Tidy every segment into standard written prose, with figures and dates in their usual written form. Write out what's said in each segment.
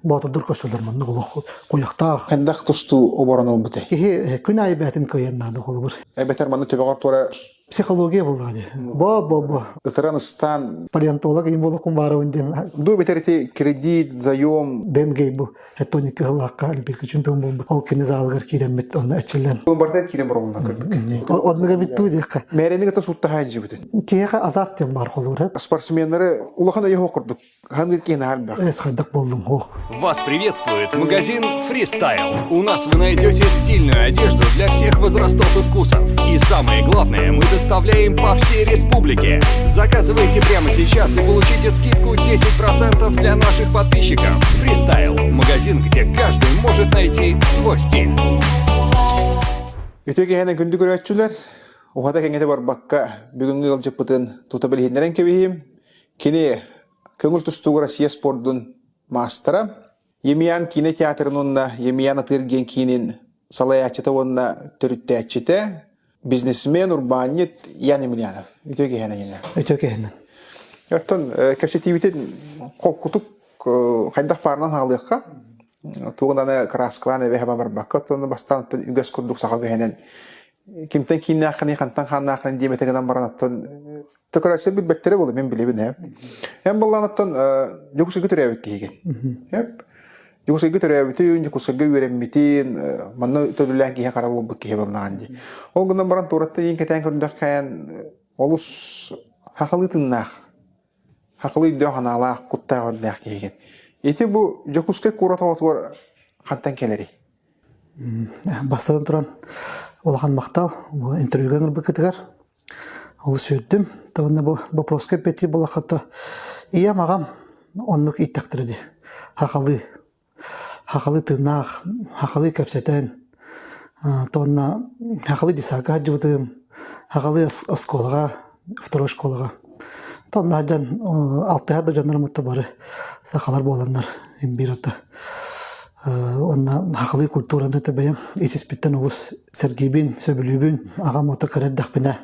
Боотурдар көстөлөр маннык олох куйахтаах. Хайдах тустуу оборон ылбытай? Киһи күн аайы бэйэтин кыайан наада холобур. Эбэтэр манна төбөҕөр туора Психология буоллаҕа дии. Бо бо бо. Ытыран ыстаан. Палеонтолог им буолуккун баарабын диэн. Дуу бэтэр ити кредит, заем. Дэн бу Тони Кыһыллаахха олимпийскай чемпион буолбут. Ол кини заалыгар киирэммит онно эрчиллэн. Барда киирэн боробулна көрбүккүн. Оннуга бүттүү диэххэ. Мээрэни кытта сууттаһа илдьибитин. Киһиэхэ азарт диэн баар холобур. Спортсменнары улахан өйө курдук Вас приветствует магазин Freestyle. У нас вы найдете стильную одежду для всех возрастов и вкусов. И самое главное, мы доставляем по всей республике. Заказывайте прямо сейчас и получите скидку 10% для наших подписчиков. Freestyle – магазин, где каждый может найти свой стиль. Үтүө киэһэнэн күндү көрөөччүлэр, уһата кэҥэтэ барбакка бүгүҥҥү ыалдьыппытын тута билиһиннэрэн кэбиһиим. Кини Көҥүл тустууга Россия спордун маастара, Емельян киинэ театрын уонна Емельян атыыр-эргиэн киинин салайааччыта уонна төрүттээччитэ, бизнесмен, урбаанньыт Ян Емельянов. Үтүө киэһэнэн Елена. Үтүө киэһэнэн. Оттон кэпсэтиибитин холкутук хайдах баарынан хаалыахха. Тугунан кырааскалаан эбэһэ барбакка, оттон бастаан үгэс курдук саха киһинэн кимтэн кииннээххиний, хантан хааннааххыный диэбэтэ гынан баран оттон Төкөрөөччүлэр билбэттэрэ буолуо, мин билэбин ээ. Эн былаан оттон Дьокуускайга төрөөбүт киһигин. Эп. Дьокуускайга төрөөбүтүн, Дьокуускайга үөрэммитин, манна төлүлээн киһи хара буолбут киһи буоллаҕын дии. Ол гынан баран туораттан иин кэтээн көрдөххө олус хахалыы тыыннаах, хахалыы өйдөөх анаалаах, куттаах өрдөөх киһигин. Ити бу Дьокуускай куорат оҕотугар хантан кэлэрий? Бастатан туран улахан махтал бу интервьюга ыҥырбыккытыгар. Олус үөрдүм. Уонна бу вопроска эппиэттиир буоллахха ийэм аҕам оннук ииттэхтэрэ дии. Хахалыы. Хахалыы тыыннаах, хахалыы кэпсэтэн, уонна хахалыы десакка сылдьыбытым, хахалыы оскуолаҕа, второй школаҕа. Онно сылдьан алтыһар да дьоннорум кытта бары сахалар буоланнар биир ата Уонна сахалыы культураны да бэйэм ис-испиттэн олус сэргиибин, сөбүлүүбүн. Аҕам ото кыра эрдэхпинэ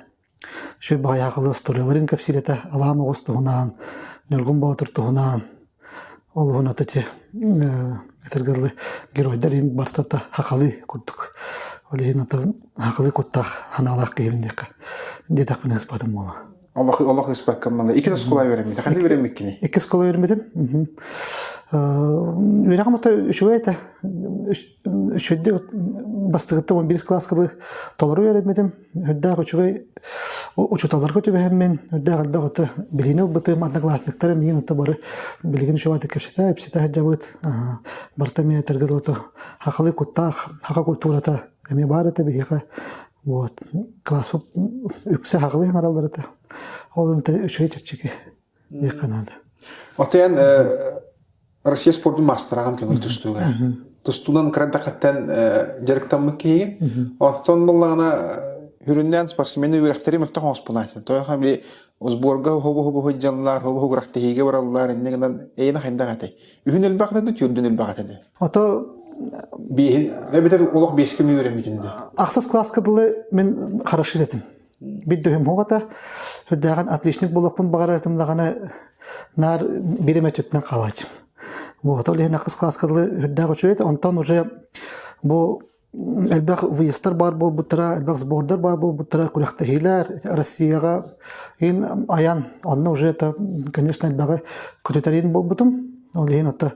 үчүгэй баҕайы сахалыы остуоруйаларын кэпсиир этэ. Алаам оҕус туһунан, Ньургун Боотур туһунан. Ол уһун ата ити этэргэ дылы геройдар иһин барыта сахалыы курдук. Ол иһин ата сахалыы куттаах санаалаах киһибин диэххэ диэтэхпинэ ыспатым буолуо. Олох олох ыспаккын маны. Икки оскуола үөрэммитэ. Ханна үөрэммиккиний? Икки оскуола үөрэммитим. Үөрэҕим ото үчүгэй этэ. Үчүгэйдик бастакыттан 11 кылааска толору үөрэммитим. Үрдээх үчүгэй учууталларга түбэһэммин, үрдээх элбэх ото билиини ылбытым, одноклассниктарым миигин ото бары билигин үчүгэйдик кэпсэтэ, ипсэтэ сылдьабыт. Барыта эмиэ этэргэ дылы сахалыы куттаах, саха культурата эмиэ баар этэ биһиэхэ. Вот. Класспыт үксэ хаҕылыы ыҥыраллар этэ. Ол эмтэ үчүгэй чэпчэки диэххэ наада. Отойон Россия спордун маастараҕын көҥүл тустууга. Тустуунан кыра эрдэххиттэн дьарыктаммыт киһигин. Оттон буоллаҕына сүрүннээн спортсмены үөрэхтэри мөлтөх оҥоспунаатын. Тоҕо били сборга хобу-хобу сылдьаллар, хобу-хобу күрэхтэһиигэ бараллар, инньэ гынан эйиэнэ хайдах этэй? Үһүн элбэх этэ, түүрдүн элбэх этэ. Ото Биэһин эбэтэр олох биэскэ үөрэммитин дии. Ахсыс кылааска дылы мин хорошист этим. Биир дөһүм хугата үрдээҕин отличник буолуохпун баҕарар этим даҕаны наар биир эмэ өттүнэн хаалааччым. Вот ол иһин ахсыс кылааска дылы үрдээх үчүгэй этэ. Онтон уже бу элбэх выездтар баар буолбуттара, элбэх сбордар баар буолбуттара, күрэхтэһиилэр Россияҕа ин айан онно уже это конечно элбэҕи көтүтэрин буолбутум. Ол иһин ото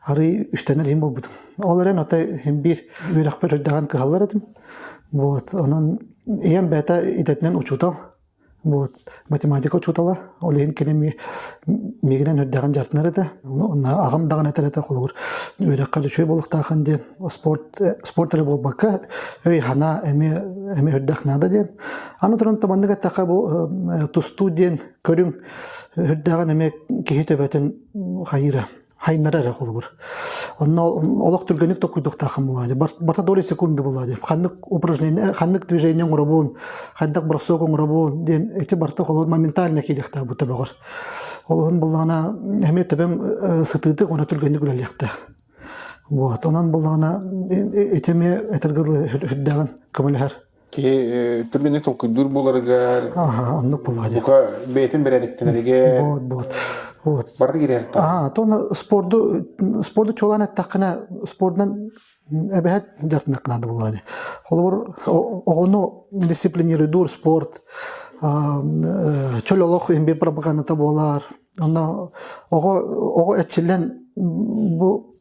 арый үстэнэр иһин буолбутум. Ол эрэн ото иһин биир үөрэхпэр үрдэҕин кыһаллар этим. Вот онон ийэм бэйэтэ идэтинэн учуутал. Вот математика учуутала. Ол иһин кини миигинэн үрдэҕин дьарытынар этэ. Онно аҕам даҕаны этэр этэ холобур үөрэххэ үчүгэй буолуохтааххын диэн спорт спорт эрэ буолбакка өй-санаа эмиэ эмиэ үрдэх наада диэн. Аны туран маннык эттэххэ бу тустуу диэн көрүҥ үрдээҕин эмиэ киһи төбөтүн хайыыра хайыннара эрэ холобур. Онно олох түргэнник токуйдуктааххын булаа барта доли секунды булаа Ханнык упражнение, ханнык движение оҥоробун, хайдах бросок оҥоробун диэн ити барта холобур моментально киириэхтээх бу төбөҕөр. Ол уһун буллаҕына эмиэ төбөҥ сытыытык уонна түргэнник үлэлиэхтээх. Вот, онон буллаҕына ити эмиэ этэргэ дылы үрдээҕин көмөлөһөр. Киһи түргэнник толкуйдуур буоларыгар, Аха, оннук буоллаҕа дии. бука бэйэтин бэрээдэктэнэригэр Вот, вот. Вот. барыта киирэр Аа, то спорду спорду чуолаан эттэххинэ, спордунан эбэһэт дьарытынах наада буоллаҕа дии. Холобур, оҕону дисциплинируйдуур спорт, чөл олох имбир пропагандата буолар. Онно оҕо оҕо эрчиллэн бу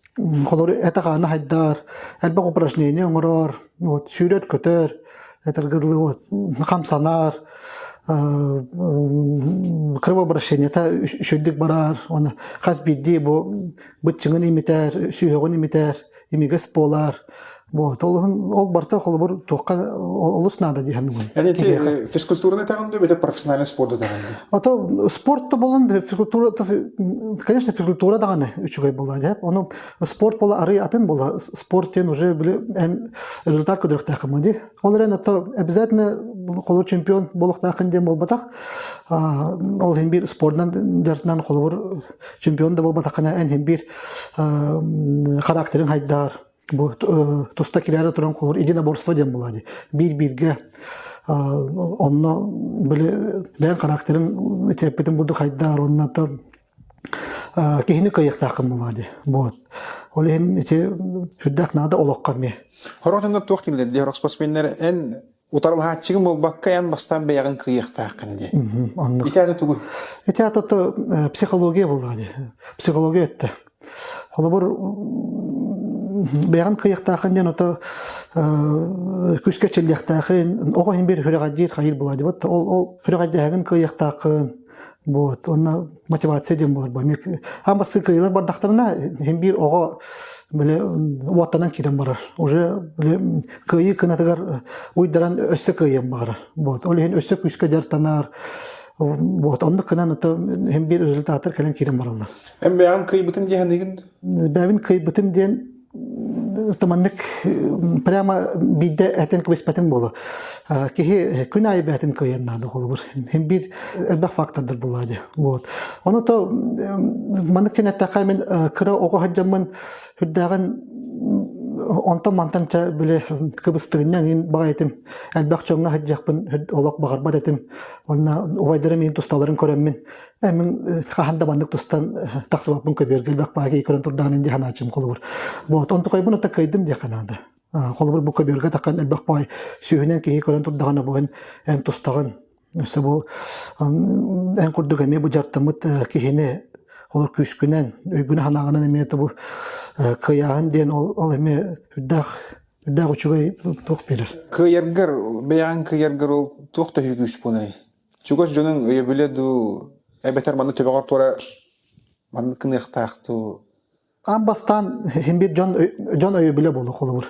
холобур этэ-хаана хайдар, элбэх упражнение оҥорор, вот сүүрэр-көтөр, этэргэ дылы вот хамсанар, кровообращениета үчүгдүк барар, уонна хас биирдии бу быччыҥын имитэр, сүһүөҕүн имитэр, имигэс буолар. Вот, ол ол барыта холобур туохха олус наада дии саныыбын. Эн физкультураны этэҕин дуу, эбэтэр профессиональный спорт этэҕин дуу? А то спорт да буолан физкультура конечно физкультура даҕаны үчүгэй буолла дьэ. Ону спорт буола арый атын буола. Спорт диэн уже били эн результат көрдөрүөхтээххин дии. Ол эрэн ото обязательно холобур чемпион буолуохтааххын диэн буолбатах. Ол иһин биир спордунан дьарытынан холобур чемпион да буолбатаххына эн иһин биир характерын хайдаар бу туста кирэри туран холобур единоборство диэн буолаа дии биир-бииргэ онно били бэйэҥ характерын итиэппитин курдук хайдаар уонна киһини кыайыахтааххын буолаа дии вот ол иһин ити үрдээх наада олоххо эмиэ Хорох дьоннор туох дииллэр дии хорох спортсменнэр эн утарылаһааччыгын буолбакка эн бастаан бэйэҕин кыайыахтааххын дии. Оннук. Ити аата тугуй? Ити аата то психология буоллаҕа дии. Психология өттө. Холобур бэйэҕин кыайыахтааххын диэн ото күүскэ чиллиэхтээхин, оҕо иһин биир хүрэҕэддиир хайыр буолаа дии. Вот ол ол хүрэҕэддээһин кыайыахтааххын Вот, уонна мотивация диэн буолар бу. Аан бастакы кыайыылар бардахтарына, иһин биир оҕо били уоттанан киирэн барар. Уже били кыайыы кынатыгар уйдаран өссө кыайыан баҕарар. Вот, ол иһин өссө күүскэ дьарыктанар. Вот, оннук гынан ото иһин биир результаттар кэлэн киирэн бараллар. Эн бэйэҕин кыайбытым диэн саныыгын Бэйэбин кыайбытым диэн Маннык прямо биирдэ этэн кэбиспэтин буолуо. Киһи күн аайы бэйэтин кыайан наада холобур. Хин биир элбэх фактордар буолаа дии. Вот. Ону то маннык диэн эттэххэ мин кыра оҕо сылдьаммын үрдээҕин онтон мантан чэ били кыбыстыгынньаҥ иин баҕай этим. Элбэх дьоҥҥо сылдьыахпын олох баҕарбат этим. Уонна убайдарым иин тусталарын көрөммүн Мин хаһан да маннык тустан тахсыбаппын көбүөргэ элбэх баайы көрөн турдаҕын дии санааччым холобур. Вот онтукайбын ата кыайдым диэххэ наада. Холобур бу көбүөргэ таххан элбэх баай сүүһүнэн киһи көрөн турдаҕына бу эн эн тустаҕын. Өссө бу эн курдук эмиэ бу дьартаммыт киһини олор күүскүнэн, өйгүнэн-санааҕынан эмиэ бу кыайааһын диэн ол, ол эмиэ үрдээх үрдээх үчүгэй туох биэрэр. Кыайаргар, бэйэҕин кыайаргар ол туох төһүү күүс буолай? Чугас дьонуҥ өйөбүлэ дуу, эбэтэр манна төбөҕөр туора маннык гыныахтаах дуу? Аан бастаан иһин биир дьон дьон өйөбүлэ буолуо холобур.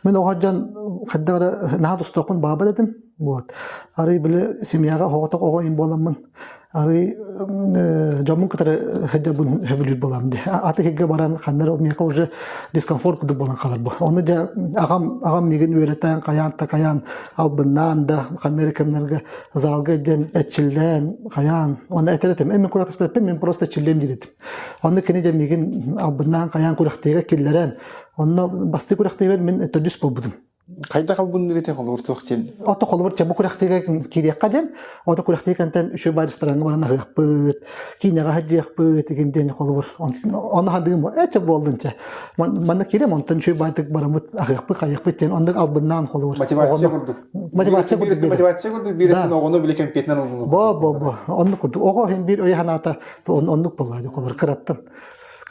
Мин оҕо дьон хайдах эрэ наһаа тустуохпун баҕарбат этим. Вот. Арый били семьяҕа оҕотох оҕо им буоламмын арый дьоммун кытары сылдьарбын сөбүлүүр буолам дии. Аты иһиргэ баран ханна эрэ миэхэ уже дискомфорт курдук буолан хаалар бу. Ону дьэ аҕам аҕам миигин үөрэтэн хайаан да хайаан албыннаан да ханна эрэ кэмнэргэ залга илдьэн эрчиллээн хайаан уонна этэр этим мин күрэхтэспэппин мин просто эрчиллиэм диир этим. Онно кини дьэ миигин албыннаан хайаан күрэхтэһиигэ киллэрэн онно бастакы күрэхтэһиибэр мин төрдүс буолбутум. Хайдах албынныыр этэ холобур туох диэн? Ото холобур чэ бу күрэхтиигэ киириэххэ диэн, ото күрэхтии кэнтэн үчүгэй баар рестораҥҥа баран аһыахпыт, киинэҕэ сылдьыахпыт игин диэн холобур ону хандыгым ээ чэ буоллун чэ. Манна киирэм онтон үчүгэй баайдык бараммыт аһыахпыт хайыахпыт диэн оннук албыннаан холобур. Мотивация курдук. Мотивация курдук. Мотивация курдук биир оҕону били кэмпиэтинэн олунук. Бо бо бо оннук курдук. Оҕо иһин биир өйө санаата оннук буолла холобур кыраттан.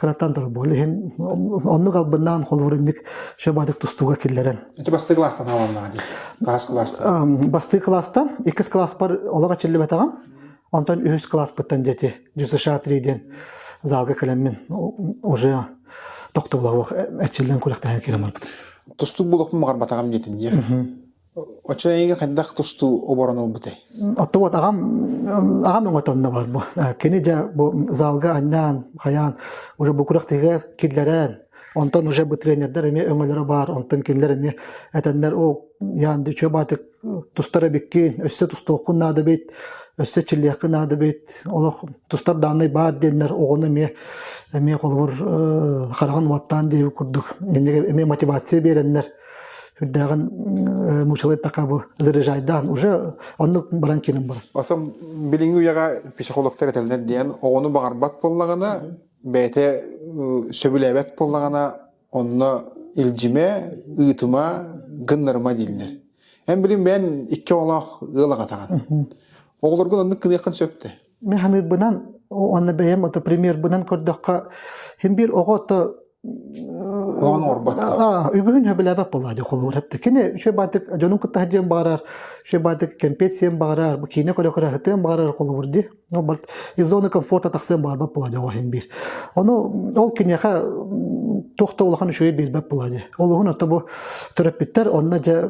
Кыраттан турар буол иһин оннук албыннаан холобур инник шөбадык тустууга киллэрэн. Ити бастыы кылаастан хааланнаҕа дии. Хаһыс кылаастан? Бастыы кылаастан, иккис кылааспар олох эчиллибэтэҕим. Онтон үһүс кылааспыттан дети ДЮСШ 3 диэн залга кэлэммин уже тохтобулабых эчиллэн күрэхтэһэн киирэн барбытым. Тустуук буолуохпун баҕарбатаҕым диэтин дии. Оччо эйиги хайдах тустуу оборон ылбытай? Оттон вот аҕам аҕам өҥөтөннө бар бу. Кини дьэ бу залга анньаан, хайаан уже бу күрэхтэһиигэ киллэрэн, онтон уже бу тренердэр эмиэ өҥөлөрө баар, онтон кинилэр эмиэ этэннэр о яан үчүгэй баатык тустар эбиккин, өссө тустуоххун наада эбит, өссө чиллиэххин наада эбит, олох тустар дааннай баар диэннэр оҕону эмиэ эмиэ холобур хараҕын уоттаан диэбит курдук эмиэ мотивация биэрэннэр. Үрдээҕин нуучалыы эттэххэ бу заряжайдаан уже оннук баран киирэн барар. Оттон билиҥҥи үйэҕэ психологтар этэллэр диэн оҕону баҕарбат буоллаҕына, бэйэтэ сөбүлээбэт буоллаҕына, онно илдьимэ, ыытыма, гыннарыма дииллэр. Эн билин бэйэн икки оҕолоох ыал аҕатаҕын. Оҕолоргун оннук гыныаххын сөп дээ? Мин саныырбынан уонна бэйэм ото примербынан көрдөххө, син биир оҕо ото Оҕону оҥорбот. Үгүһүн сөбүлээбэт буоллаҕа дии холобур эптэ. Кини үчүгэй баатык дьонун кытта сылдьыан баҕарар, үчүгэй баатык кэмпиэт сиэн баҕарар, киинэ көрө-көрө сытыан баҕарар холобур дии. Ол барт из зоны комфорта тахсыан баҕарбат буоллаҕа дии оҕо иһин биир. Ону ол киниэхэ туох да улахан үчүгэй биэрбэт буоллаҕа дии. Ол уһун ото бу төрөппүттэр онно дьэ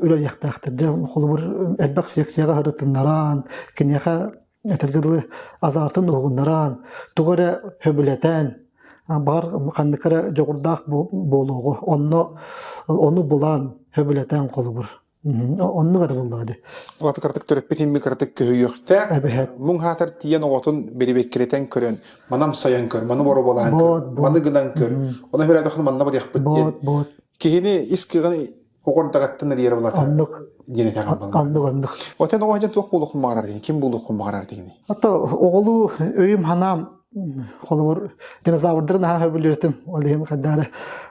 үлэлиэхтээхтэр. Дьэ холобур элбэх секцияҕа сырытыннаран, киниэхэ этэргэ дылы азартын уһугуннаран, тугу эрэ сөбүлэтэн, баҕар ханнык эрэ дьоҕурдаах буолуоҕу, онно ону булан сөбүлэтэн холобур. Оннук эрэ буоллаҕа дии. Оҕото кыратык төрөппүт имми кыратык көһүйүөхтээх. Эбэһэт. Муҥ хаатар тиийэн оҕотун бирибэккирэтэн көрөн, манам сайан көр, маны бороболаан көр, маны гынан көр. Оны билэтэххин манна барыахпыт диэн. Бот, бот. Киһини ис кыаҕын оҕордоҕуттан эрийэр булата Оннук. диэн этэҕин балла. Оннук, оннук. Отен оҕо дьэн туох буолуоххун баҕарар дигин, ким буолуоххун баҕарар дигини? Ото оҕолуу өйүм ханаам холобур динозаврдары наһаа сөбүлүүртүм. Ол иһин хайдары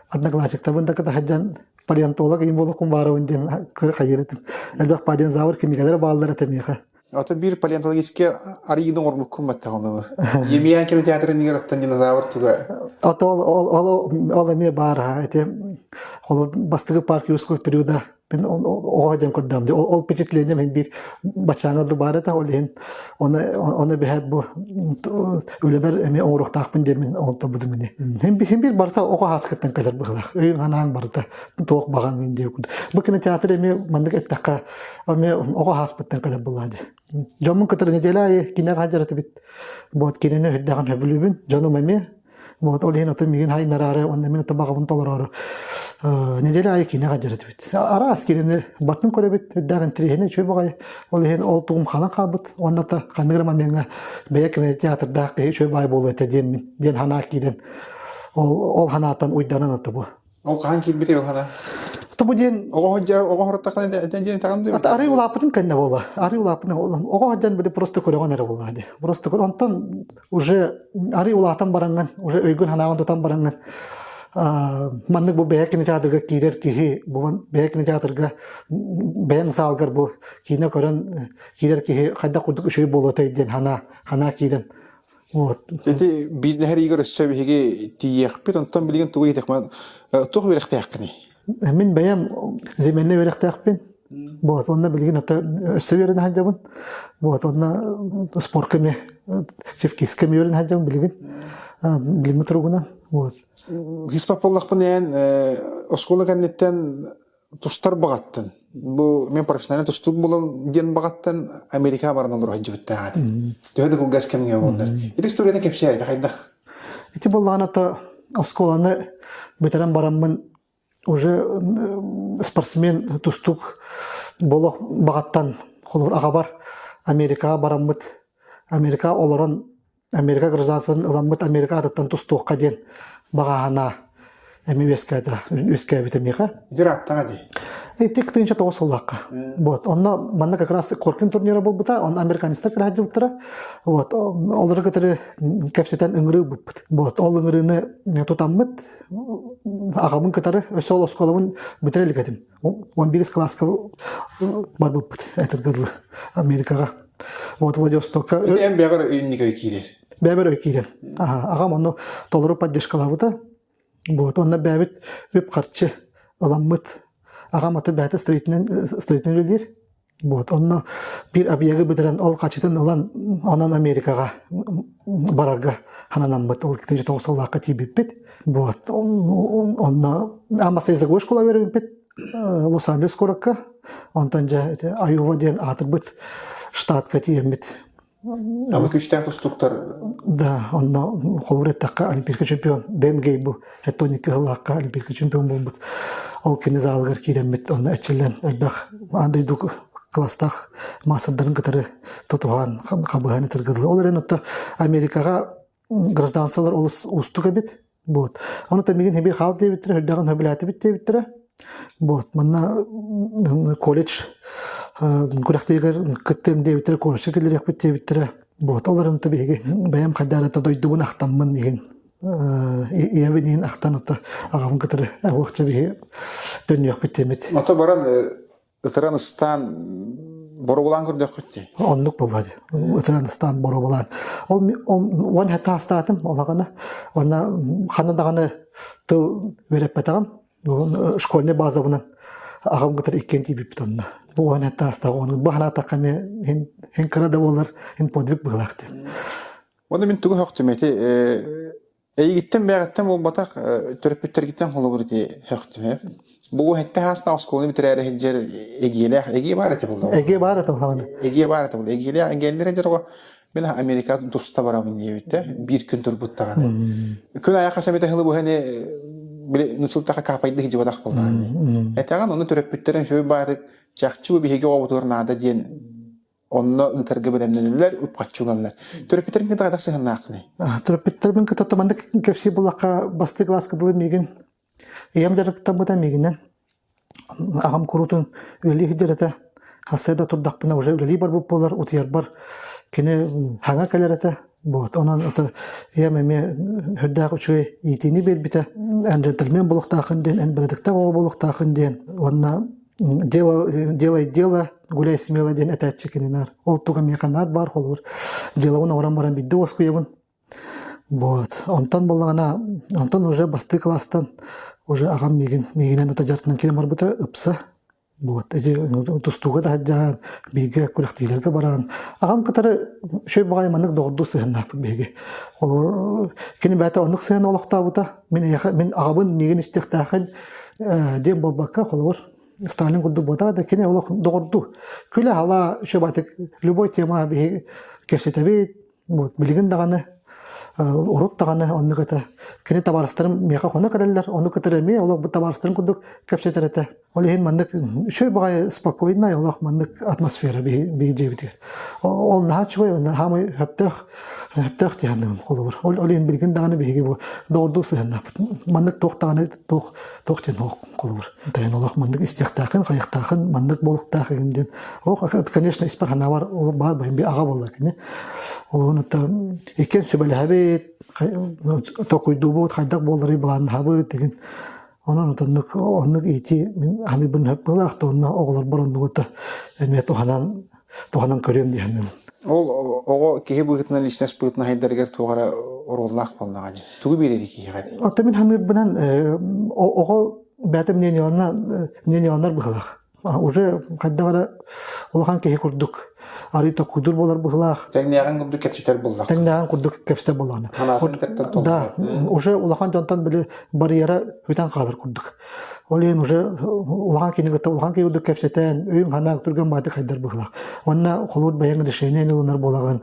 одноклассниктарбын да кытта сылдьан палеонтолог иһин буолуоххун баарабын диэн кыр хайыр этим. Элбэх динозавр кинигэлэрэ бааллар этэ миэхэ. Ото биир палеонтологический арыйыыны оҥорбуккун баттаҕын Емельян кинотеатрын иһигэр оттон динозавр туга Ото ол ол ол ол эмиэ баар ха ити холобур бастакы парк юрского периода мин оҕо диэн көрдөм ол ол впечатление мин биир баччааҥҥа да баар этэ ол иһин оны оны биһээт бу үлэбэр эмиэ оҥоруохтаахпын диэн оҥортобутум ини хин биир барыта оҕо ааскыттан кэлэр быһыылаах өйүҥ санааҥ барыта туох баҕаҥ диэн бу кинотеатр эмиэ маннык эттэххэ эмиэ оҕо ааспыттан кэлэр буоллаа дии дьоммун кытары неделя аайы кинигэ хаалдьар этибит вот кинини үрдэҕин сөбүлүүбүн дьонум эмиэ вот ол иһин оту миигин хайнараары уонна мин табаҕабын толороору неделя аайы киинэҕэ дьарытыбыт араас киинэни бартын көрөбүт үрдээх интириэһинэй үчүгэй баҕайы ол иһин ол тугум ханан хаалбыт уонна та ханнык эрэ момеҥҥа бэйэ кинотеатрдаах киһи үчүгэй баай буолуо этэ диэммин диэн санаа киирэн ол ол санааттан уйданан ата бу Ол хаһан киирбитий ол хана? Тобу диэн Оҕо сылдьар оҕо хоротаххына этэн диэн таҕым дуу? Арый улааппытын кэннэ буола. Арый улааппытын оҕо сылдьан били просто көрөҕүн эрэ буолла дии. Просто онтон уже арый улаатан бараҥҥын, уже өйгүн санааҕын тутан бараҥҥын маннык бу бэйэ кинотеатрга киирэр киһи бу бэйэ кинотеатрга бэйэҥ саалгар бу киинэ көрөн киирэр киһи хайдах курдук үчүгэй буолуотай диэн санаа санаа киирэн вот. Ити бизнеһэригэр өссө биһиги тиийиэхпит, онтон билигин тугу иһитэхмэн туох үөрэхтээххиний? Мин бэйэм земельнай үөрэхтээхпин. Вот, онно билигин ото өссө үөрэнэ сылдьабын. Вот, онно спортка эмиэ, чевкискэ эмиэ үөрэнэ сылдьабын билигин. Билиҥҥи туругунан. Вот. Хиспап буоллахпын эн оскуола кэнниттэн тустар баҕаттан бу мен профессиональный тустуук буолан диэн баҕаттан Америкаҕа баран олоро сылдьыбыттаах этим. Төһө да кылгас кэмҥэ буоллар. Ити историяны кэпсээйдэ хайдах? Ити буоллаҕына то оскуоланы бүтэрэн бараммын уже спортсмен тустуук буолуох баҕаттан холобур аҕабар Америкаҕа бараммыт Америка олорон Америка гражданствотын ыламмыт Америка атыттан тустуохха диэн баҕаһына эми үөскээтэ үөскээбитэ миэхэ. Дираттаҕа дии. Ити 1909 сыллаахха. Вот. Онно манна как раз Коркин турнира буолбута, он американецтар кэлэ Вот. Олору кытары кэпсэтэн ыҥырыы ылбыппыт. Вот. Ол ыҥырыыны тутаммыт аҕабын кытары өссө ол оскуолабын бүтэрэ илик этим. 11 класска барбыппыт этэргэ дылы Америкаҕа. Вот Владивостокка... Эн бэҕэр өйүннүк өй киирэр. Бэбэр өй киирэр. Аҕам ону толору поддержкалаабыта. Вот, онно бэбит үп-харчы ыламмыт. Аҕам аты бэйэтэ строительный үлэлиир. Вот, онно биир объегы бүтэрэн ол хачытын ылан онон Америкаҕа барарга хананаммыт. Ол 19 сыллаахха тиийбиппит. Вот, онно аан языковой школа үөрэммиппит Лос-Анджелес куоракка. Онтон дьэ ити Айова диэн аатырбыт штатка тиийэммит. Ама күүстээх тустууктар Да, онно холобур эттэххэ олимпийский чемпион Дэн Гейбу Эстония кыһыллаахха олимпийский чемпион буолбут. Ол кини заалыгар киирэммит онно эрчиллэн элбэх аан дойду класстаах маастардарын кытары тутуһан хабыһан ытыргыдылы. Ол эрэн отто Америкаҕа гражданстволар олус уустук эбит. Вот. Ону мигин хеби хаал диэбиттэрэ, үрдэҕин хөбүлээтибит диэбиттэрэ. Вот манна колледж күрэхтиигэр кыттыам диэбиттэрэ, колледжка киллэриэхпит диэбиттэрэ. Вот олорон биһиги бэйэм хайдах эрэ дойдубун ахтаммын иһин ийэбин иһин ахтан ото аҕабын кытары уохча биһи төннүөхпүт диэмит. Ото баран ытыран ыстаан боруобалаан көрдөххүт дии. Оннук буолла дии. Ытыран ыстаан боруобалаан. Ол уон хэтэ астаатым олаҕына. Онно ханна даҕаны тыл үөрэппэтэҕим. Школьный базабынан аҕам кытары иккиэн тиийбиппит онно. Бу уон хэтэ астаах ону бу санаатахха эмиэ һин кыра да буоллар һин подвиг быһыылаах диэн. Уонна мин тугу сөхтүм ити Эйигиттэн бэйэҕиттэн буолбатах, төрөппүттэргиттэн холобур ити сөхтүм. Бу уһэттэ хаасна оскуоланы бүтэрээри сылдьар эгиэлээх эгиэ баар этэ буолла. Эгиэ баар этэ буолла. Эгиэ баар этэ буолла. Эгиэлээх эгиэллэр дьэ оҕо мин Америка туста барабын диэбиттэ. Биир күн турбут даҕаны. Күн айа хас эмитэ сылы быһа били нусылтаха каапайды хижибатах буоллаҕа. Этэҕин ону төрөппүттэрин сүбэ баатык чахчы бу биһиги оҕобутугар наада диэн Онно ыытарга бэлэмнэнэллэр, үп-харчы угаллар. Төрөппүттэрин кытта хайдах сыһыаннааххыный? Төрөппүттэрбин кытта маннык кэпсиир буоллахха, бастакы кылааска дылы миигин ийэм дьарыктаммыта миигинэн. Аҕам куруутун үлэлии сылдьар этэ. Сарсыарда турдахпына уже үлэлии барбыт буолар, утуйарбар кини хаҥа кэлэр этэ. Вот, онон это ийэм эмиэ сүрдээх үчүгэй иитиини биэрбитэ. Эн джентльмен буолуохтааххын диэн, эн бырыдыктаах оҕо буолуохтааххын диэн. Уонна дело, делай дело, гуляй смело диэн этээччи кини наар. Ол туга миэхэ наар баар холобур. Делобун оҥорон баран биирдэ уоскуйабын. Вот. Онтон буоллаҕына, онтон уже бастыы кылаастан уже аҕам миигин, миигинэн ото дьартынан киирэн барбыта ыпса. Вот. Ити тустууга да сылдьан, бииргэ күрэхтиилэргэ баран, аҕам кытары үчүгэй баҕайы маннык доҕордуу сыһыаннаахпыт биһиги. Холобур, кини бэйэтэ оннук сыһыан олохтообута. Мин эйиэхэ, мин аҕабын миигин истиэхтээххин диэн буолбакка, холобур, Сталин курдук буолбатах да кини олох доҕордуу. Күлэ-ала үчүгэй любой тема биһиги кэпсэтэбит. Вот билигин даҕаны урут даҕаны оннук этэ. Кини табаарыстарым миэхэ хоно кэлэллэр, ону кытары эмиэ олох бу табаарыстарым курдук кэпсэтэр этэ. Ол иһин маннык үчүгэй баҕайы спокойнай олох маннык атмосфера биһи дьиэбитигэр. Ол наһаа үчүгэй, уонна хаамай сөптөөх сөптөөх дии саныыбын холобур. Ол ол иһин билигин даҕаны биһиги бу доҕордуу сыһыаннаахпыт. Маннык туох даҕаны туох туох диэн холобур. Тайын олох маннык истиэхтээххин, хайыахтааххын, маннык буолуохтаах игин диэн. Ох, конечно, испэр санаабар ол баар баһын би аҕа буолла кини. Ол онуттан иккиэн сүбэлэһэбит, токуйдуубут, хайдах буолларый былааннаһабыт деген. Онон оннук оннук иитии мин аныыбын сөп быһыылаах да онно оҕолорбор оннугута эмиэ туһанан туһанан көрүөм дии саныыбын. Ол оҕо киһи быһыытынан личность быһыытынан сайдарыгар туох эрэ оруоллаах буоллаҕа дии. Тугу биэрэр киһиэхэ дии? Оттон мин саныырбынан оҕо бэйэтэ мнениеланар быһыылаах. Уже хайдах эрэ улахан киһи курдук арый токкуйдуур буолар быһыылаах. Тэҥнээҕин курдук кэпсэтэр буоллах. Тэҥнээҕин курдук кэпсэтэр буоллаҕына. Да, уже улахан дьонтон били барьера бүтэн хаалар курдук. Ол иһин уже улахан киһини кытта улахан киһи курдук кэпсэтэн, өйүҥ санааҥ түргэн баайдык хайдар быһыылаах. Уонна холобур бэйэҥ решение ылынар буолаҕын.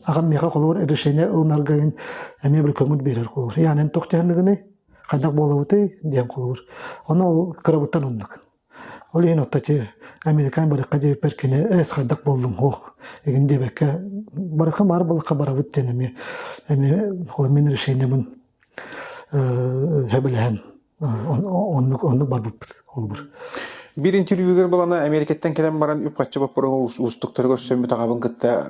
Аҕам миэхэ холобур решение ылынарга эмиэ бір көҥүл биэрэр холобур. Яғни туох дьаһаныгыный? Хайдах буолабытый? диэн холобур. Ону ол кырабыттан оннук. Ол иһин оттон ити Американ барыкка диэбиппэр кини эс хайдах буоллуҥ суох игин диэбэккэ барыкка баар буоллахха барабыт диэн эмиэ эмиэ холо мин решениебын сөбүлэһэн оннук оннук барбыппыт холобур. Биир интервьюгар балана Америкаттан кэлэн баран үп-харчы боппуруоһун уустуктары көрсөммүт аҕабын кытта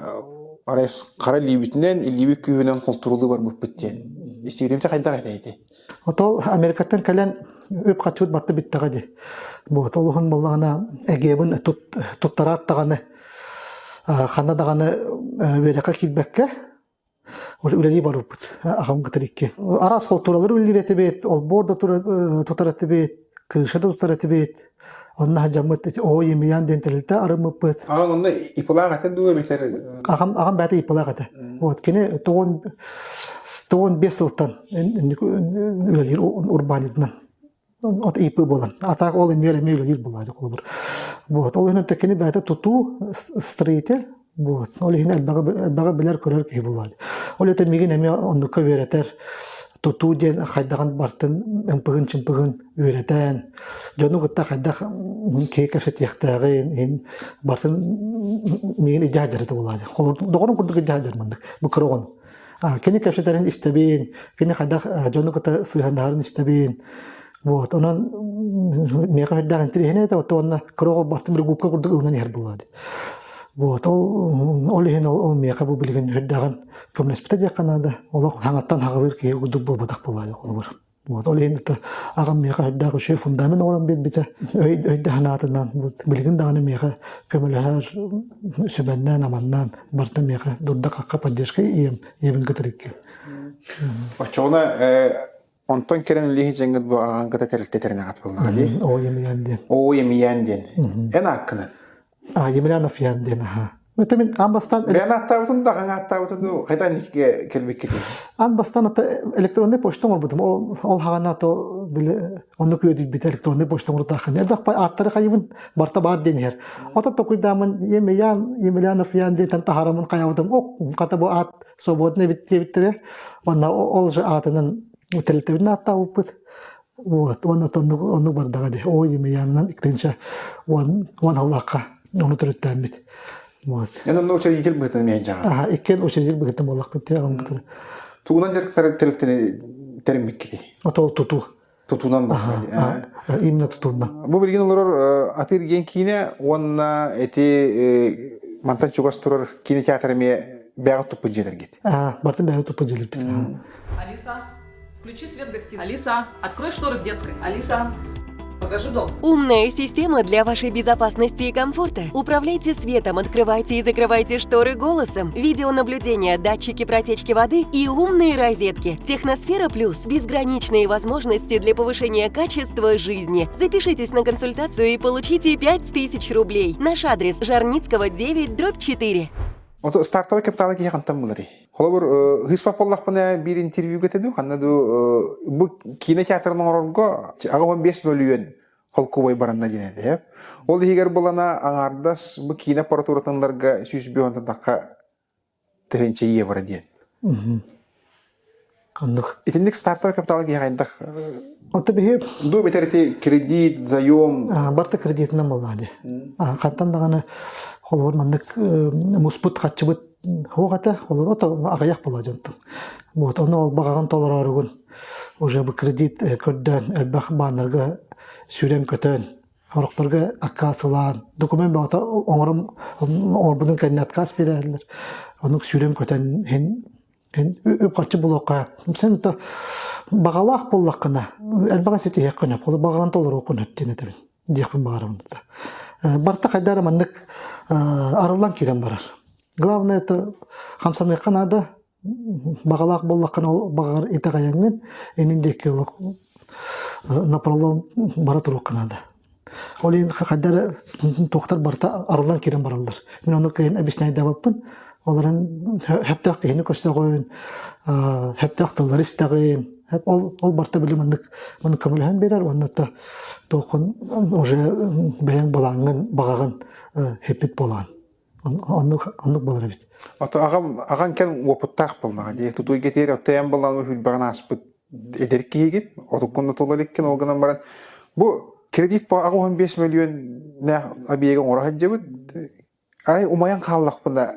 арай хара илиибитинэн, илиибит күүһүнэн холтурулуу барбыппыт диэн. Истибитим хайдах этэ ити? Отол Америкаттан кэлэн үп-харчыбыт барта бүттэҕэ дии. Вот ол уһун буоллаҕына эгиэбин туттараат даҕаны ханна даҕаны үөрэххэ киирбэккэ уже үлэлии барбыппыт аҕам кытары икки. Араас холтууралары үлэлиир этибит, олбуор да тутар этибит, крыша да тутар этибит. Онно дьаммыт Оо Емельян диэн тэрилтэ арыммыппыт. Аҕам онно ипылаах этэ дуу эбэтэр Аҕам аҕам бэйэтэ ипылаах этэ. Вот кини тоҕон 95 сылтан үлэлиир урбаанньытынан от ИП буолан. А так ол иннигэр эмиэ үлэлиир буолаады холобур. Вот ол иһин кини бэйэтэ тутуу строитель вот ол иһин элбэҕи билэр көрөр киһи буолаады. Ол это миигин эмиэ оннукка үөрэтэр тутуу диэн хайдаҕын бартын ымпыгын-чымпыгын үөрэтэн, дьону кытта хайдах киһи кэпсэтиэхтээҕин, иһин барытын миигин илдьэ сылдьар этэ буолаады. Доҕорум курдук илдьэ сылдьар маннык, бу кыра оҕону. Кини кэпсэтэрин истэбин, кини хайдах дьону кытта сыһыаннаһарын истэбин. Вот, онон миэхэ үрдээх интириэһинэй этэ, уонна кыра оҕо бартым били губка курдук ылынан иһэр буолла дии. Вот ол ол иһин ол, ол миэхэ бу билигин үрдээҕин көмөлөспүтэ диэххэ наада. Олох хаҥаттан хаҕылыыр киһи курдук буолбатах буолла холобур. Вот ол иһин аҕам миэхэ үрдээх үчүгэй фундамент оҥорон биэрбитэ. Өй өйдө санаатынан билигин даҕаны миэхэ көмөлөһөр сүбэннээн-аманнаан барыта миэхэ дурда-хахха поддержка ийэм ийэбин кытары икки. Оччоҕуна онтон кэлэн үлэһи дьэҥҥит бу аҕаҥ кыта тэрилтэ тэринэҕит буоллаҕа дии. Оо Емельян диэн. Оо Емельян диэн. Эн ааккынан. А Емельянов Ян диэн аха. Это мин аан бастаан Бэйэн ааттаабытын да аҕаҥ ааттаабытын дуу хайдах инникигэ кэлбиккитий? Аан бастаан ата электронный почта оҥорбутум. Ол ол хаҕана то били оннук үөдүйбүтэ электронный почта оҥорутааххын. Элбэх ааттары хайыбын барта баар диэн иһэр. Ото токуйдаамын Емельян Емельянов Ян диэнтэн таһаарамын хайабытым. Ок хата бу аат свободный эбит диэбиттэрэ. Уонна ол же аатынан тэрилтэбитин ааттаабыппыт. Вот, уонна оннук оннук бардаҕа дии. Оо Емельянынан иккинчэ уон уон аллаахха ону төрүттээммит. Вот. Эн онно учредитель быһыытынан эмиэ дьаҕар. Аха, иккиэн учредитель быһыытынан буоллахпыт дии аҕам кытары. Тугунан дьарыктар тэрилтэни тэриммиккитий? Ото ол тутуу. Тутуунан Аха, именно тутуунан. Бу билигин олорор атыыр киинэ уонна ити мантан чугас турар кинотеатр эмиэ бэҕэ туппут дьиэлэргит. Аа, бартын бэҕэ туппут дьиэлэрбит. Алиса, включи свет в гостиной. Алиса, открой шторы в детской. Алиса, покажи дом. Умная система для вашей безопасности и комфорта. Управляйте светом, открывайте и закрывайте шторы голосом, видеонаблюдение, датчики протечки воды и умные розетки. Техносфера Плюс – безграничные возможности для повышения качества жизни. Запишитесь на консультацию и получите 5000 рублей. Наш адрес – Жарницкого 9, дробь 4. Ото стартовый капиталы киһи хантан буларый? Холобур, хыспап буоллахпына биир интервьюга этэ дуу, ханна дуу бу киинэ театрын оҥорорго 85 мөлүйүөн холкубай баранна диэн этэ. Ол иһигэр булана аҥаардас бу киинэ аппаратуратын 105 тахха тыһыынча евро диэн. Оннук. Итинник стартовый капитал киһи хайдах Ото биһи дуу бэтэр ити кредит, заем барта кредитынан буоллаҕа дии. Хантан даҕаны холобур маннык муспут хаччыбыт суох этэ, холобур ото аҕыйах буолла дьонтон. Вот ону ол баҕаҕын толорооругун уже бу кредит көрдөөн элбэх бааннарга сүүрэн-көтөн Сорохторго аккаас ылаан, документ бөҕөтө оҥорон оҥорбутун кэннэ отказ биэрэллэр. Оннук сүүрэн-көтөн иһин үп-харчы булуохха. Сен то баҕалаах буоллаххына, элбэҕи ситиһиэххин сөп, ол баҕаҕын толоруоххун сөп диэн этэбин, диэхпин баҕарабын. Барыта хайдах эрэ маннык арыллан киирэн барар. Главное это хамсаныахха наада, баҕалаах буоллаххына ол баҕаҕар итэҕэйэҥҥин иннин диэки олох напролом бара туруохха наада. Ол иһин хайда эрэ туохтар барыта арыллан киирэн бараллар. Мин ону кыайан объясняйдаабаппын. Ол эрэн сөптөөх киһини көрсөҕүн, сөптөөх тыллары истэҕин. Ол ол барыта били маннык маннык көмөлөһөн биэрэр уонна да туоххун уже бэйэҥ былааҥҥын баҕаҕын хиппит буолаҕын. Оннук оннук буолар эбит. Ото аҕам аҕаҥ кэн уопуттаах буоллаҕа дии. Тутуйга тиэр оттойон буоллаҕына хүлбэҕин ааспыт эдэр киһигит, отуккун да тула иликкин, ол гынан баран бу кредит по 85 миллионнаах объега оҥоро сылдьабыт. Арай умайан хааллахпына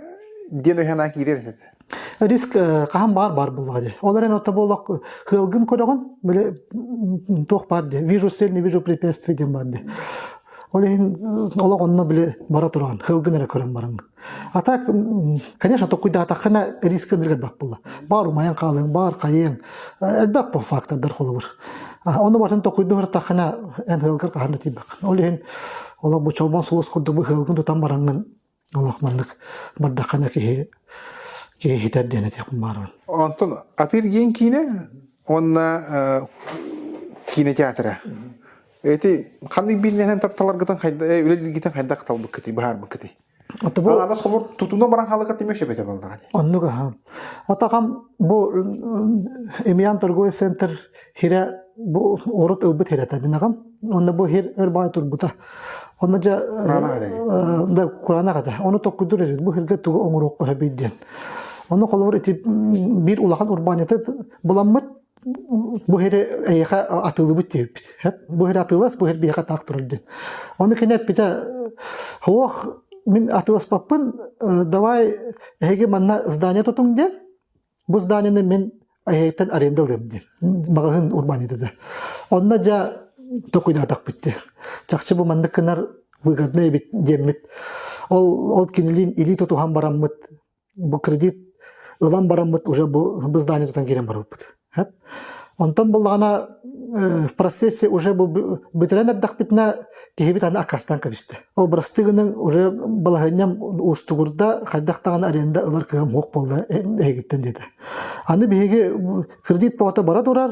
диэн өйһөнаа киирэр этэ. Риск хаһан баар баар буоллаҕа дии. Ол эрэн ото буоллах ыалгын көрөҕүн, били туох баар дии, вижу цель, не вижу препятствий диэн баар дии. Ол иһин олох онно били бара туран, хылгын эрэ көрөн бараҥ. А так, конечно, токуйдаатаххына риск ынырык элбэх буолла. Баар умайан хаалыаҥ, баар хайыаҥ. Элбэх бу фактордар холобур. Ону батын токуйду ыртаххына эн ыалгар хаһан да тиийбэххин. Ол иһин олох бу чолбон сулус курдук бу ыалгын тутан бараҥҥын олох маннык бардаххына киһи киһи хитэр диэн этиэхпин баарбын. Онтон атыыр диэн киинэ уонна киинэ театра. Эти ханнык бизнеһинэн тарталаргытын хайда үлэлииргитин хайдах талбыккытый, быһаарбыккытый? Ото бу Аҥаардас холобур тутуна баран хаалыкка тимир сөп этэ буоллаҕа дии. Оннук аха. Отакам бу Эмиян торговый центр хирэ бу урут ылбыт хирэтэ мин аҕам. Онно бу хир өр баҕайы турбута. Онно дьэ Кураанах этэ дии. да кураанах этэ. Ону токкуйдуур этибит бу хиргэ тугу оҥоруохха сөбүй диэн. Ону холобур ити биир улахан урбаанньыты буламмыт бу хири эйиэхэ атыылыбыт диэбиппит. Бу хири атыылас, бу хир биһиэхэ таах турар диэн. Ону кини эппитэ, «Суох, мин атыыласпаппын, давай эһиги манна здание тутуҥ диэн, бу зданиены мин эһигиттэн аренда ылыам диэн. Маҕаһыын урбаанньыта. Онно дьэ токуйдаатахпыт дии. Чахчы бу маннык гынар выгодно эбит диэммит. Ол ол кинилиин илии тутуһан бараммыт бу кредит ылан бараммыт уже бу бу здание тутан киирэн барбыппыт. Онтон буллаҕына в процессе уже бу бүтэрэн эрдэхпитинэ киһибит аны аккаастаан кэбистэ. Ол бырастыы гынан уже балаһыанньам уустугурда хайдах даҕаны аренда ылар кыһам суох буолла эһигиттэн диэтэ. Аны биһиги кредит бөҕөтө бара турар,